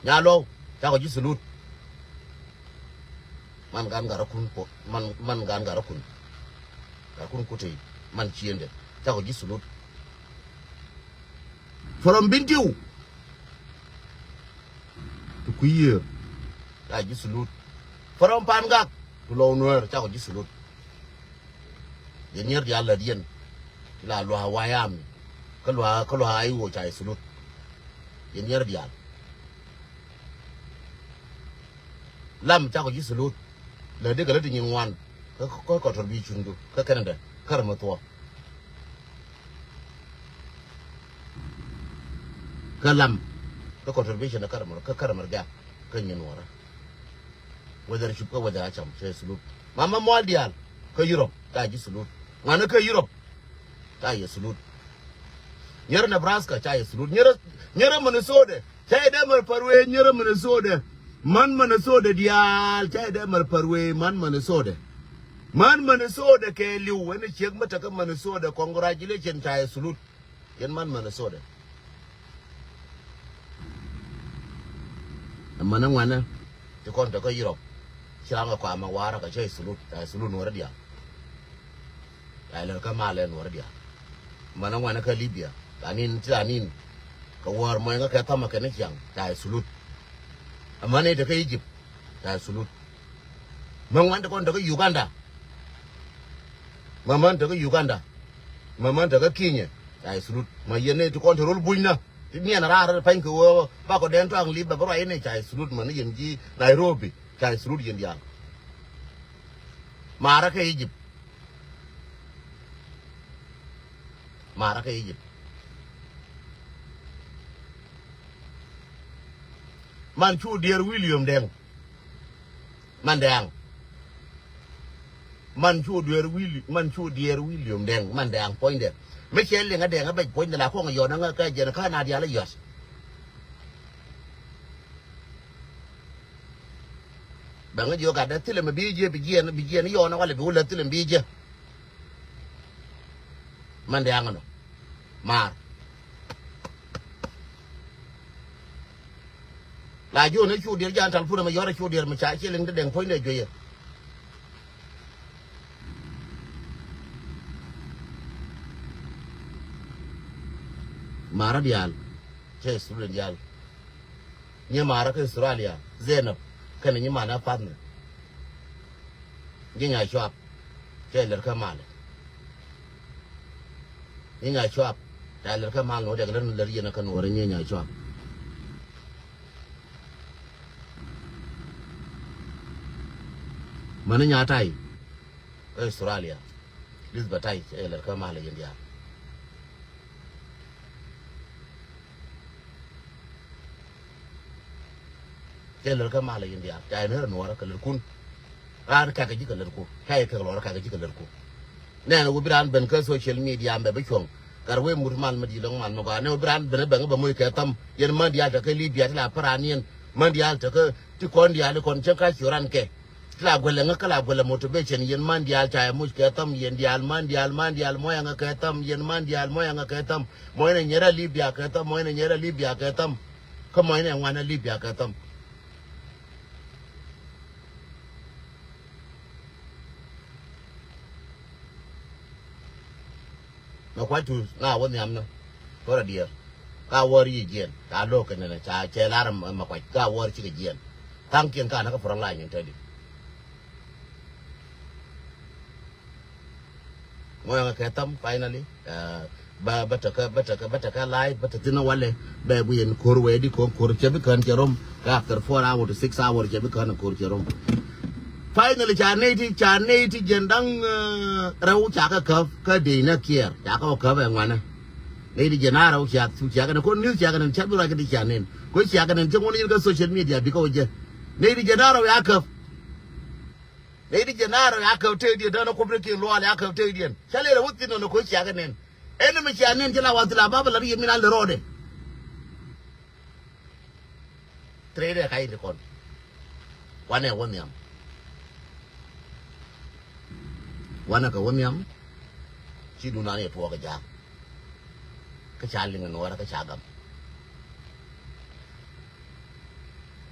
Nyalɔw, cakɔ ji̱ salute. Man gan Garakun po, man, man gan Garakun. Garakun Kutey, man ciendɛ, cakɔ ji̱ salute. From Bentiu to Kuyier, ca ji̱ salute. From Pangak to Lou Nuer, cakɔ ji̱ salute. Yɛn nyier diaal lät yɛn. Ti la luaak Wayami. Kä luaak, kä luaak Ayiwo, ca ji̱ salute. Yɛn nyier diaal. Lam, cakɔ ji̱ salute. Lät di kɛ lät ti nyin ŋuan. Kä, kä, kä contribution du kä Canada, kä ram mi thuɔ̱k. Kä Lam, kä contribution kä ram, kä, kä ram rɛ gak kä nyin Nuɔrä. Whether cup kä whether a cam, cɛ salute. Mama mual diaal kä Europe, ca ji̱ salute. Ŋuanä kä Europe, ca yɛ salute. Nyierɛ Nebraska, ca yɛ salute. Nyierɛ, nyierɛ Minnesota, ca yɛ dee mär pär wee, nyierɛ Minnesota. Man Minnesota diaal, ca yɛ dee mär pär wee, man Minnesota. Man Minnesota kɛ liw, ɛn ciek mi tekä Minnesota, congratulation, ca yɛ salute. Yɛn man Minnesota. Ɛ män ɛ ŋuanɛ ti kɔn tekä Europe. Ci ram ɛ kɔam ɛ wa̱a̱rä kɛ cɛ salute, ca salute Nuɔrä diaal. Ca lɛr kä malɛ Nuɔrä diaal. Män ɛ ŋuanɛ kä Libya, ca nin, ti ca nin. Kɛ wäär mɔny kä kɛ thamɛ kɛn ciaŋ, ca salute. Ɛ män ɛ tekä Egypt, ca salute. Män ŋuan ti kɔn tekä Uganda. Män män tekä Uganda. Män män tekä Kenya, ca salute. Män yɛn ni ti kɔn te rol bunyna. Ti miɛn raar pany kɛ wee bakɔ dɛn tuaŋ lip bɛ bä ruac ni, ca salute. Män yɛn ji̱ Nairobi, ca salute yɛn diaal. Marä kä Egypt. Marä kä Egypt. Man cu diɛɛr William Deng. Man Dɛŋ. Man cu diɛɛr Willi-, man cu diɛɛr William Dɛŋ, man Dɛŋ puɔ̱nydɛ. Mi cɛ liŋ a Dɛŋ a bɛc puɔ̱nydɛ la kuɔŋ yɔn a ŋä kä jɛn kä na dial a yɔt. Bɛ ŋä jiɔ gat dɛ thilɛ mi bi jiɛ bi jiɛn, bi jiɛn yɔn a walɛ bi wulɛ thilɛ mi bi jiɛ. Man Dɛŋ nɔ. Maar. La jiɔn ɛ cu diɛr jan tal purɛ mɛ yɔr ɛ cu diɛr mɛ ca ci liŋ ti Dɛŋ puɔ̱nydɛ jueyɛ. Marä diaal. Cɛ student diaal. Nyi marä kä Australia. Zenab. Kɛnɛ nyi manä partner. Nyi nya cuap. Cɛ lɛr kä malɛ. Nyi nya cuap. Ca lɛr kä mal ni wä dɛk lɛr ni lɛr yɛn kä nuɔrɛ nyi nya cuap. Mani nya tay. Kä Australia. Elizabeth tay cɛ lɛr kä malɛ yɛn diaal. Cɛ lɛr kä malɛ yɛn diaal. Ca yɛn ɣär nuɔrä kɛ lɛr kun. Raan kɛkɛ ji̱ kɛ lɛr kun. Ca yɛ kɛk lɔrä kɛkɛ ji̱ kɛ lɛr kun. Nɛn wä bi raan ben kä social media mɛ bi cuɔ̱ŋ. Gat wee mut mal mɛ di̱i̱t lɔŋ mal mɛ gɔaa. Nɛn wä bi raan ben ben bɛ moc kɛ tham. Yɛn män diaal tekä Libya ti la pä raan yɛn. Män diaal tekä ti kɔn diaal kɔn cä ka ci ran kɛ. Ti la guɛlɛ ŋä kä la guɛlɛ motivation yɛn män diaal ca yɛ moc kɛ tham yɛn diaal män diaal män diaal mɔyɛ ŋä kɛ tham yɛn män diaal mɔyɛ ŋä kɛ tham. Mɔyɛ nɛ nyɛrɛ Libya kɛ tham mɔyɛ nɛ nyɛrɛ Libya kɛ tham. Kä mɔcnɛ ŋuan ɛ Libya kɛ thäm. Mɛ kuac tu ŋa wä nhiam ni. Kɔrɛ diɛɛr. Ka wäär yi jiɛn ca lo̱k kɛ nɛnɛ ca cɛ lar mɛ kuac ka wäär cikɛ jiɛn. Thaŋkiɛn ka näk kä front line in te di. Ŋuɛ̈ŋɛ kɛ thäm finally. Bä bä tekä bä tekä bä tekä live bä te thi̱n walɛ. Bɛ guiɛn ko̱r wee di ko̱r ko̱r cɛ bi kään cɛ rom. Kɛ after four hour to six hour cɛ bi kään ko̱r cɛ rom. Finally ca ney ti ca ney ti jiɛn da̱ŋ rɛw ca kɛ käp kä dec nɛ kiɛɛr ca kɛ wä käp ɛ ŋuanɛ. Ney ti jiɛn a rɛw ca cu ca kɛ nɛ ko̱r ni̱th ca kɛ nɛ ca bi ruac kɛ ti ca nen ko̱ ca kɛ nɛ cɛ ŋuɔ̱n yir kä social media bikɛ wä jɛ. Ney ti jiɛn a rɛw ca käp. Ney ti jiɛn a rɔ ya käp tëëkdiɛn däänä kuɔp ni kiɛn luaal ya käp tëëkdiɛn. Cä lëë rɛ wä thi̱n nɔnɔ ko̱ ciakä nɛn. Ɛn ni mi cia nɛn ci la wath la bapɛ la ri yɛ min a lɛ rɔɔdɛ. Tëëkdɛ ka in ti kɔn. Wanɛ wä nhiam. Wanɛ kɛ wä nhiam. Ci dunan yɛ tuɔɔk kɛ ja̱a̱k. Kä ca liŋ ɛ nuɔɔrä kä ca gam.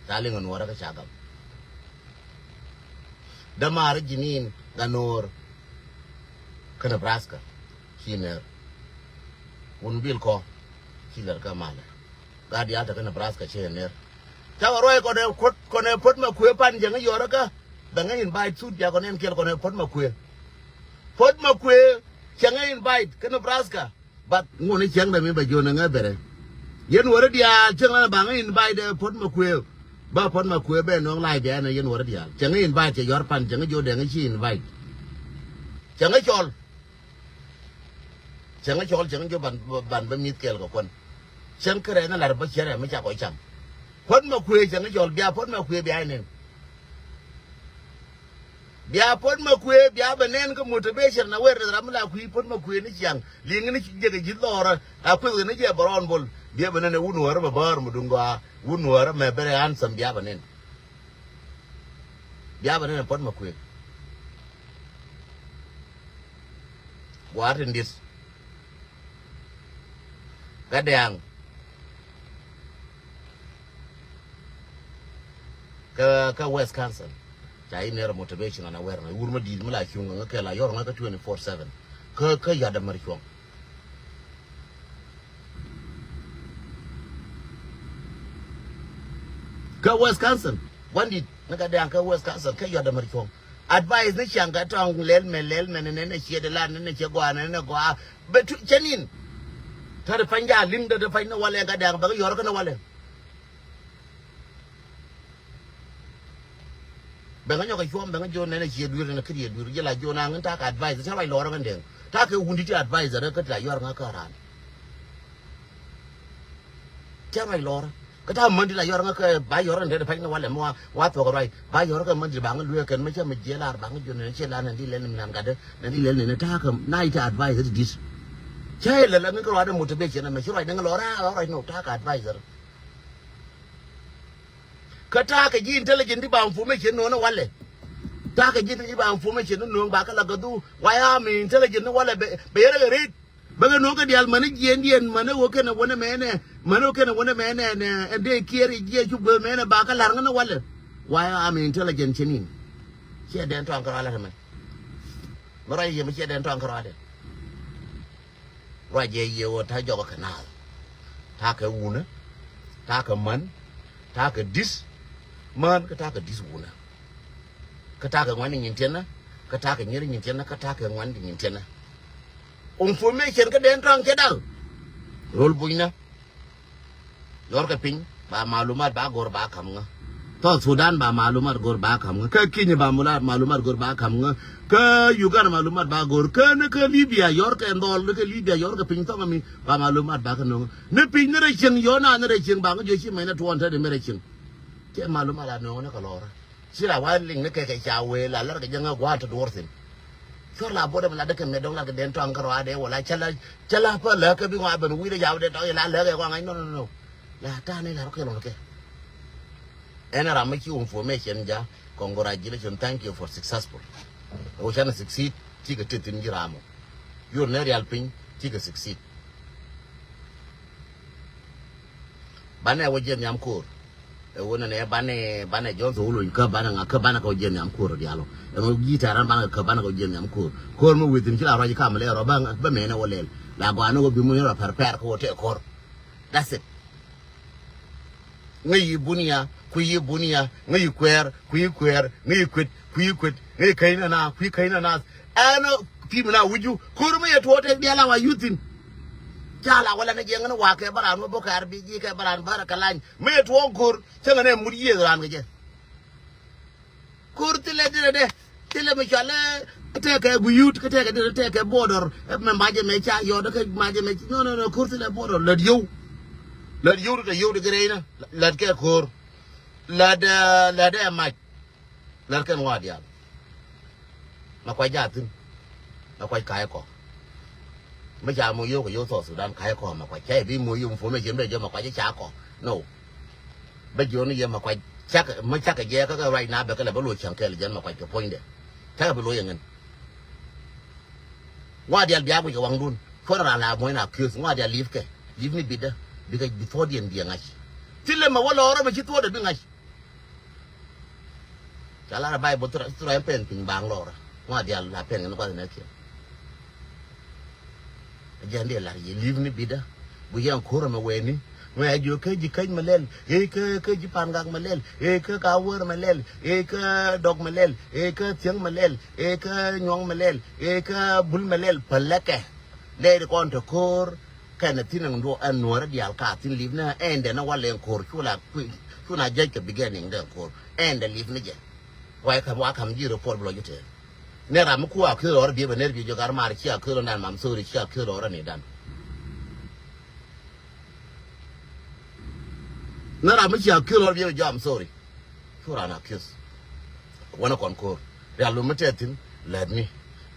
Ca liŋ ɛ nuɔɔrä kä ca gam. Dämaari ji̱ ni̱n Gat Nuɔɔr kä Nebraska. Ci ner. Wun bil kɔ ci lɛr kä malɛ. Gat diaal te kä Nebraska ci ner. Cakɔ ruac kɔnɛ kuot kɔnɛ Puɔt Makuëë pan cɛ ŋäc yɔrä kä. Bɛ ŋäc invite thut bia kɔnɛ ɛn kiɛl kɔnɛ Puɔt Makuëë. Puɔt Makuëë cɛ ŋäc invite kä Nebraska. But ŋuɔni cäŋ dɛ mi bɛ jiɔn ŋä bɛrɛ. Yɛn wärä diaal cäŋ lan baŋ invite dɛ Puɔt Makuëë. Ba Puɔt Makuëë bɛ nɔŋ lai bia ɛn yɛn wärä diaal. Cäŋ invite cɛ yɔr pan cäŋ jiɔ dɛŋ ci invite. Cäŋ cɔl. Cäŋ cɔl cäŋ jiɔ ban ban bä mi̱th kɛɛl kɛ kuɔn. Cäŋ kärɛ ni lar bä cärɛ mi ca kɔ cam. Puɔt Makuëë cäŋ cɔl bia Puɔt Makuëë bia ɛn. Bia Puɔt Makuëë bia bɛ nɛn kä motivation na wer ram la kui̱ Puɔt Makuëë ni ciaŋ liŋ ni jek ji̱ lɔrä a kueth ni jɛ bɛ rɔɔn bol bia bɛ nɛn wun wärä bɛ bäär mi duŋ gɔaa wun wärä mɛ bɛ rɛ handsome bia bɛ nɛn. Bia bɛ nɛn Puɔt Makuëë. Gua̱a̱r tin dit. Gat Dɛ̈ɛ̈ŋ. Kä kä Wisconsin. Ca i̱ ner motivation an awareness wur ma di̱i̱t mi la cuŋ ŋä kɛ la yɔr ŋä kä twenty four seven. Kä kä yat dämär cuɔ̱ŋ. Kä Wisconsin. Gua̱n di̱t ni Gat Dɛ̈ɛ̈ŋ kä Wisconsin kä yat dämär cuɔ̱ŋ. Advice ni ciaŋ kɛ tɔŋ lɛl mɛ lɛl mɛ ni nɛn ɛ ciɛ de la nɛn ɛ ciɛ gɔaa nɛn ɛ gɔaa. Bɛ tu cɛ nin. Ta̱rɛ pa̱ny ja̱ li̱ŋ dee dee pa̱ny ni walɛ Gat Dɛ̈ɛ̈ŋ bɛ kɛ yɔr kä ni walɛ. Bɛ ŋä nyɔk kɛ cuɔ̱m bɛ ŋä jiɔn nɛn a ciɛ dui̱r nɛn a kä riɛ dui̱r jɛ la jiɔn a ŋän ta̱a̱ kɛ advice cä ruac lɔɔr ŋän dɛŋ ta̱a̱ kɛ wun di ti advice rɛ kä ti la yɔr ŋä kä raan. Cä ruac lɔɔr kä ta̱a̱ män di la yɔr ŋä kä ba yɔr ŋän dee pa̱ny ni walɛ mɔ wa thuɔk ruac ba yɔr kä män di ba ŋä luee kɛn mɛ cä mɛ jiɛ lar ba ŋä jiɔn nɛn ciɛ lar nɛn di lɛl ni mi nan gat dee nɛn di lɛl nɛn ta̱a̱ kɛ na i̱ ti advice ti di̱t. Cä ilɛ lɛ ŋä kä ruac dee motivation ɛmɛ ci ruac ni ŋä lɔɔr a ruac nɔ ta̱a̱ kɛ advice rɛ. Kä ta̱a̱ kɛ ji̱ intelligent ti ba information no̱o̱ŋ ni walɛ. Ta̱a̱ kɛ ji̱ intelligent ti ba information ni no̱o̱ŋ ba kä la gäthu. Why am intelligent ni walɛ bɛ bɛ yɛrɛ kɛ ret. Bä kɛ no̱o̱ŋ kɛ diaal mäni jiɛɛn diɛn mäni wä kɛnɛ wä ni mɛnɛ mäni wä kɛnɛ wä ni mɛnɛ nɛ ɛn dee kiɛɛr i̱ jiɛɛn cuk bä mɛnɛ ba kä la̱r ŋä ni walɛ. Why am intelligent ci nin. Ciɛ dɛn tɔaŋ kärɔa lɛ tɛmɛ. Mi ruac yɛ mi ciɛ dɛn tɔaŋ kärɔa dɛ. Ruac jɛ yiëë ɣöö ta̱a̱ jɔkä kɛ naath. Ta̱a̱ kɛ wunä. Ta̱a̱ kɛ män. Ta̱a̱ kɛ di̱t. Män kä ta̱a̱ kɛ di̱t wunä. Kä ta̱a̱ kɛ ŋuan ni nyin tiɛnä. Kä ta̱a̱ kɛ nyier nyin tiɛnä kä ta̱a̱ kɛ ŋuan ni nyin tiɛnä. Information kä den tɔ̱a̱ŋ cɛ dal. Rol bucnä. Yɔrkɛ piny ba malumat ba gor ba kam ŋä. South Sudan ba malumat gor ba kam ŋä. Kä Kenya ba mula- malumat gor ba kam ŋä. Kä Uganda malumat ba gor. Kä ni kä Libya yɔrkɛ ndɔl ni kä Libya yɔrkɛ piny thɔŋ mi ba malumat ba kä no̱ŋ. Ni piny ni rɛ cieŋ yɔna ni rɛ cieŋ ba ŋä jiɔ ci mɛn ni tuɔn te ni mi rɛ cieŋ. Cɛ malumat a no̱ŋ ni kä lɔrä. Ci la wa liŋ ni kɛ kɛ ca wee la lär kɛ jɛ ŋä gua̱a̱r ti duɔr thi̱n. Cuɔr la buɔt ɛmɛ la dee kɛ mɛ dɔ̱ŋ la kɛ den tɔ̱a̱ŋ kärɔa dee wala cä la cä la pä lääk kä bi ŋɔa ben wi̱i̱dɛ ca wee dee tɔ̱ la lääk ɛ kɔaŋ ŋa̱c nɔ nɔ nɔ. La ta̱a̱ ni la rɔ kɛl ŋɔ kɛ. Ɛn ram mi ci information ja congratulation thank you for successful. Ɛ wä canɛ succeed ci kɛ tet thi̱n ji̱ ram ɔ. Yur ni rial piny ci kɛ succeed. Banɛ wä jiɛn nhiam ko̱o̱r. Ɛ wä nɛnɛ banɛ banɛ Johnson Wuluny kä banɛ ŋa kä banɛ kɛ wä jiɛn nhiam ko̱o̱r diaal ɔ. Ɛn wä ji̱ tɛ̈ran banɛ kä banɛ kɛ wä jiɛn nhiam ko̱o̱r. Ko̱o̱r mi wi̱i̱ thi̱n ci la ruac kam lɛ rɔ bä bä mɛnɛ wä lɛl. La gɔaa ni wä bi mun rɔ pɛr pɛr kä wä tɛk ko̱o̱r. That's it. Ŋäc yi bunia, kui̱ yi bunia, ŋäc yi kuɛɛr, kui̱ yi kuɛɛr, ŋäc yi kuet, kui̱ yi kuet, ŋäc yi käc nana, kui̱ käc nana. Ɛn ɔ pi̱i̱ mi na wi̱cu ko̱o̱r mi yɛ tuɔɔk tɛk diaal a wa yuth thi̱n. Ca la wä lɛ ni jiɛŋ ni wakɛ bä raan wä bä kɛ ar bi ji̱ kɛ bä raan bä rɛ kɛ lany. Mi yɛ tuɔɔk ko̱r cäŋɛ nɛ mut yiëëth raan kɛ jɛ. Ko̱r thilɛ dirɛ dɛ thilɛ mi cɔalɛ tɛkɛ guyut kä tɛkɛ dirɛ tɛkɛ border. Mɛ macɛ mɛ ca yɔt kä macɛ mɛ no no no ko̱r thilɛ border lät yio̱w. Lät yio̱w di tɛ yio̱w di gɛ rɛy na lät kɛ ko̱r. Lät lät ɛ mac. Lär kɛn ŋɔa diaal. Makuac jathin. Makuac ka̱a̱c kɔ. Mi ca moc yio̱w kɛ yio̱w South Sudan ka̱a̱c kɔ Makuac. Ca i̱ bi moc yio̱w information bɛ jɛ Makuac i̱ ca kɔ. No. Bɛ jiɔni yɛ Makuac cakɛ mi cakɛ jɛ kä kɛ ruac na bɛ kɛ lɛ bä loc cäŋ kɛɛl jɛn Makuac kɛ puɔ̱nydɛ. Cakɛ bi loc yɛ ŋän. Ŋuan diaal bia guic kɛ waŋdun. Cuɔ̱n ran la muɔ̱c na kiöth. Ŋuan diaal li̱i̱p kɛ. Li̱i̱p ni bitdä. Bikɛ bi thuɔ̱ɔ̱diɛn biɛ ŋa̱c. Thilɛ mɛ wä lɔɔrä mɛ ci thuɔ̱ɔ̱dɛ bi ŋa̱c. Ca lar a Baibol thura, thura ɛn pɛn piny baaŋ lɔɔrä. Ŋuan diaal la pɛn kɛ ni gua̱th nɛ kiɛn. A jɛn diɛ lar yɛ li̱i̱p ni bitdä. Gu yɛn ko̱r ɛmɛ wɛɛni. Mɛ a jiök kä ji̱ käc mɛ lɛl. Ëë kä, kä ji̱ pa̱n gak mɛ lɛl. Ëë kä ka wäär mɛ lɛl. Ëë kä dɔk mɛ lɛl. Ëë kä thiäŋ mɛ lɛl. Ëë kä nyuɔ̱ŋ mɛ lɛl. Ëë kä bul mɛ lɛl. Pälɛ kɛ. Lɛɛri kɔn te ko̱r. Kɛnɛ thi̱n ɛn duɔ ɛn nuɔ̱ɔ̱rä diaal ka thi̱n li̱i̱p ni ɛn dɛn ɛ wal ɛn ko̱r. Cu la, cu na jɛc kɛ bigɛ niŋ dɛn ko̱r. Ɛn dɛ li̱i̱p ni jɛ. Wa kam, wa kam ji̱ report bi lɔ ji̱ tëë. Nɛ ram mi ku a kiöl ɔrɔ biɛ bɛ ner biɛ jɔ gar mar ci a kiöl ɔrɔ nan mam sorry ci a kiöl ɔrɔ ni dan. Nɛ ram mi ci a kiöl ɔrɔ biɛ bɛ jɔ am sorry. Cu ran a kiöl. Wanɛ kɔn ko̱r. Rial du mi tɛth thin lɛt ni.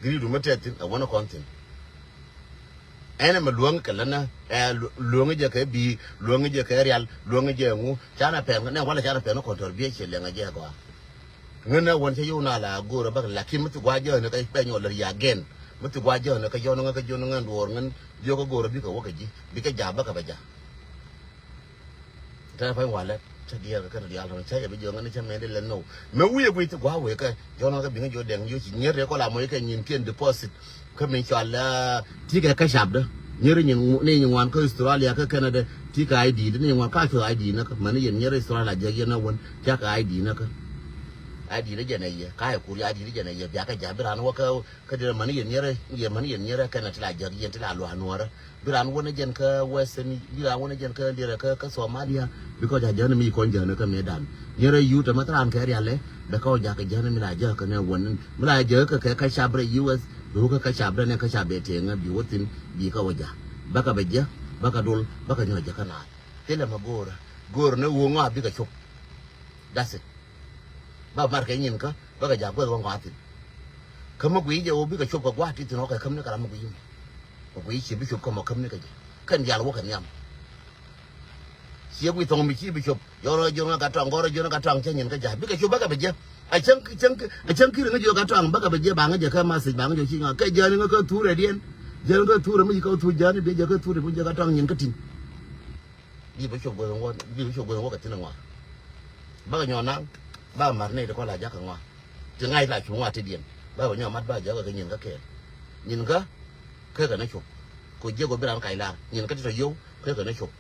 Giri du mi teth thin ɛ wanɛ kɔn thin. Ɛn ɛmɛ luäŋ kɛ länä ɛ luäŋ jɛ kɛ bi̱i̱ luäŋ jɛ kɛ rial luäŋ jɛ ŋu. Canɛ pɛn nɛ walɛ canɛ pɛn kɔn tɔr biɛ ciɛ liɛŋ ɛ jɛ gɔaa. Ŋän ɛ wän cä yio̱w na la go̱o̱rä bäk lakin mi thi gua̱a̱c jäänä kä pɛny ɔ lär ya gɛn. Mi thi gua̱a̱c jäänä kä jɔn ŋä kä jɔn ŋä duɔɔr ŋän jiök kä go̱o̱rä bikɛ wä kä ji̱ bikɛ ja̱ bäkä bɛ ja̱. Tɛn pany walɛ cä diɛɛr kɛ kɛn diaal tɔn cä yɛ bi jiök ŋän cä mɛn di lɛ now. Mɛ wi̱i̱ gui̱c thi gua̱a̱c wëë kɛ jɔn ŋä kä biŋä jiök dɛŋ jiök ci nyier rɛɛ kɔla moc kɛ nyin kiɛn deposit. Kä mi cɔal ti kɛ kä capdä. Nyier ni nyin ŋuan kä Australia kä Canada ti kɛ I D ni nyin ŋuan ka cuth I D näkä mani yɛn nyier Australia jɛ yɛn a wän ca kɛ I D näkä. I D ni jɛn a yɛ ka yɛ kur I D ni jɛn a yɛ bia kä ja̱ bi ran wä kä kä dirɛ mani yɛn nyier yɛ mani yɛn nyier Canada ti la jɛ yɛn ti la lua̱a̱ nuɔrä. Bi ran wä ni jɛn kä Western bi ran wä ni jɛn kä dirɛ kä kä Somalia. Bi kɔ ja̱ jɛ ni mi kɔn jɛ ni kä mi dan nyier a yut a ma thran kɛ rialɛ. Bɛ kä wä ja̱ kɛ jɛ ni mi la jɛ kä ni wän ni mi la jɛ kä kɛ kä capdä U S. Bi wä kä kä capdä ni kä cap bɛ tëë ŋä bi wä thin bi kä wä ja̱. Bäkä bɛ jɛ bäkä dol bäkä nyɔ̱ jɛ kä naath. Thilɛ mɛ go̱o̱rä go̱o̱rä ni wä ŋɔa bikɛ cop. That's it. Ba mar kɛ nyin kä bäkä ja̱ guäth wä ŋɔa thin. Kä mi guiy jɛ wä bikɛ cop kɛ gua̱a̱t ti thin wä kɛ käm ni kɛ ram mi guiy mi. Kɛ guiy ci bi cop kä mɔ käm ni kɛ jɛ kɛn diaal wä kɛ nhiam. Ciek wi̱i̱ thɔŋ mi ci bi cop. Jɔr jɔr ŋa ka tɔŋ gɔr jɔr ŋa ka tɔŋ cɛ nyin kä ja̱ bikɛ cop bäkä bɛ jɛ. A cäŋ cäŋ a cäŋ kiri ŋa jiök ka tɔŋ bäkä bɛ jɛ ba ŋa jɛ kä masej ba ŋa jɛ ci ŋa kɛ jɛ ni ŋa kä thurɛ diɛn. Jɛ ni ŋa kä thurɛ mi ci kä thur jɛ ni bi jɛ kä thurɛ mi jɛ ka tɔŋ nyin kä tin. Bi bä cop guäth ŋuɔt bi bä cop guäth ŋuɔt kɛ thin ŋuɔt. Bäkä nyɔn naŋ ba mar nɛy ti kɔn la jakä ŋuɔt. Ti ŋa̱c la cu ŋuɔt ti diɛn ba bä nyɔn mat ba jakä kɛ nyin kä kɛɛl. Nyin kä kɛ kɛ ni cop. Ko jiɛ gɔ bi ran kac lar nyin kä ti tɔ yiow kɛ kɛ ni cop.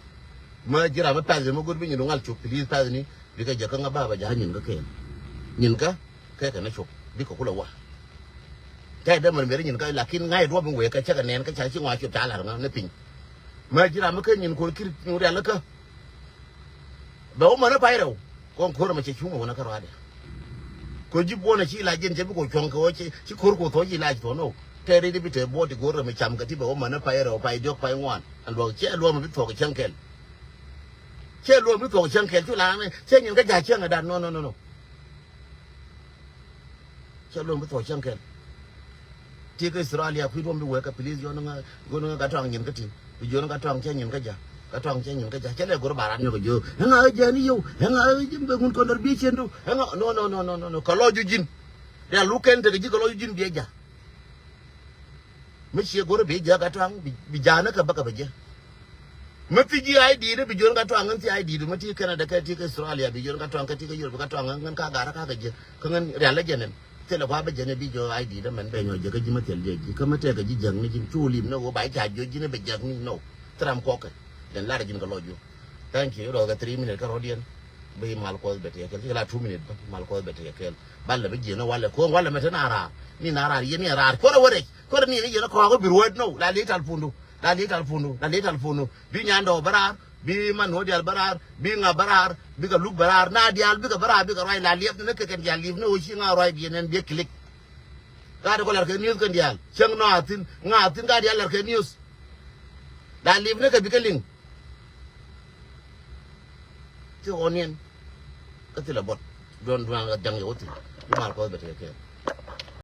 Ma ji̱ ram mi pɛth mi go̱r bi nyin du ŋal cop please pɛth ni. Bikɛ jɛ kä ŋa ba bä ja̱ nyin kä kɛɛl. Nyin kä kɛ kɛ ni cop bikɛ kulɛ wa. Tɛt dee mɛn mɛri nyin kä lakin ŋa̱c duɔp in wëë kɛ cä kɛ nɛn kä ca ci ŋɔa cop ca lar ŋa ni piny. Mɛ ji̱ ram mi kä nyin kuɔn kir nyuur rial kä. Bɛ wä män ni pay rɛw kɔn ko̱r mɛ cɛ cuŋ mɛ wä ni kä ruaadɛ. Ko ji̱ buɔn a ci lac jɛn cɛ bi ko cuɔ̱ŋ kɛ wä ci ko̱r ko thuɔ̱c ci lac thuɔ̱n ɔ. Tɛt ri di bi te buɔt ti go̱r rɛ mi cam kɛ ti bɛ wä män ni pay rɛw pay diɔk pay ŋuan. Ɛn luɔk cɛ luɔk mɛ bi thuɔk cäŋ kɛl. Cɛ luɔk mi thuɔk cäŋ kɛl cu la ni cɛ nyin kä ja̱ cäŋ ɛ dat nɔ nɔ nɔ nɔ. Cɛ luɔ̱ŋ bi thuɔ̱k cäŋ kɛl. Ti kä Australia kui̱ duɔ̱m bi wek kɛ please jɔn ŋä gon ŋä ka tɔaŋ nyin kä tin. Bi jɔn ŋä ka tɔaŋ cɛ nyin kä ja̱. Ka tɔaŋ cɛ nyin kä ja̱. Cɛ lɛ go̱r ba ran nyɔk jɔ̱. Ɛŋa ɛ jɛn i̱ yɔw. Ɛŋa ɛ jɛn bɛ ŋun kɔn dɔr bi cien du. Ɛŋa no no no no no no. Kɛ lɔc ju ji̱n. Rial wukɛn tekɛ ji̱ kɛ lɔc ju ji̱n biɛ ja̱. Mi ciɛ go̱rä bi jɛ ka tɔaŋ bi ja̱a̱n kä bäkä bɛ jɛ. Mi thi ji̱ I D ni bi jiön ka tɔaŋ ŋän thi I D du mi ti Canada kɛ ti kä Australia bi jiön ka tɔaŋ kɛ ti kä Europe ka tɔaŋ ŋän ka garä ka kɛ jɛ kä ŋän rial lä jɛ nɛn. Thilɛ kua bä jɛ nɛ bi jɔ I D dä mɛn bɛ nyɔ jɛ kä ji̱ ma thil jɛ ji̱ kä mi tɛk kɛ ji̱ jäk ni ji̱n cu lim ni wä ba ca jiö ji̱n bɛ jäk ni nɔ. Thil ram kuɔkɛ den lar ji̱n kɛ lɔ jiö. Thank you. Rɔɔth kɛ three minute kä rɔ̱diɛn. Bi mal kuɔth bɛ tɛk kɛl ci la two minute bä mal kuɔth bɛ tɛk kɛl. Bal lɛ bi jiɛn walɛ kuɔn walɛ mɛ te na raar ni na raar yɛn ni raar kuɔn wä rɛc. Kɔrɛ ni ni yɛn kɔɔk bi ruɔt no la li tal pundu la li tal pundu la li tal pundu. Bi nyandɔ bä raar bi man wä dial bä raar bi ŋa bä raar bi kɛ luk bä raar na dial bi kɛ bä raar bi kɛ ruac la liɛp ni kɛ kɛn dial liɛp ni wä ci ŋa ruac bi yɛn ɛn bi klik. Gaa di kɔ lar kɛ news kɛn dial cäŋ nɔ a thin ŋa a thin gaa dial lar kɛ news. La liɛp ni kɛ bi kɛ liŋ. Ti ɣɔniɛn kä thilɛ bɔt duɔn duɔn kä jaŋ yɛ wä thil. Bi mal kɔth bɛ tekɛ kɛɛl.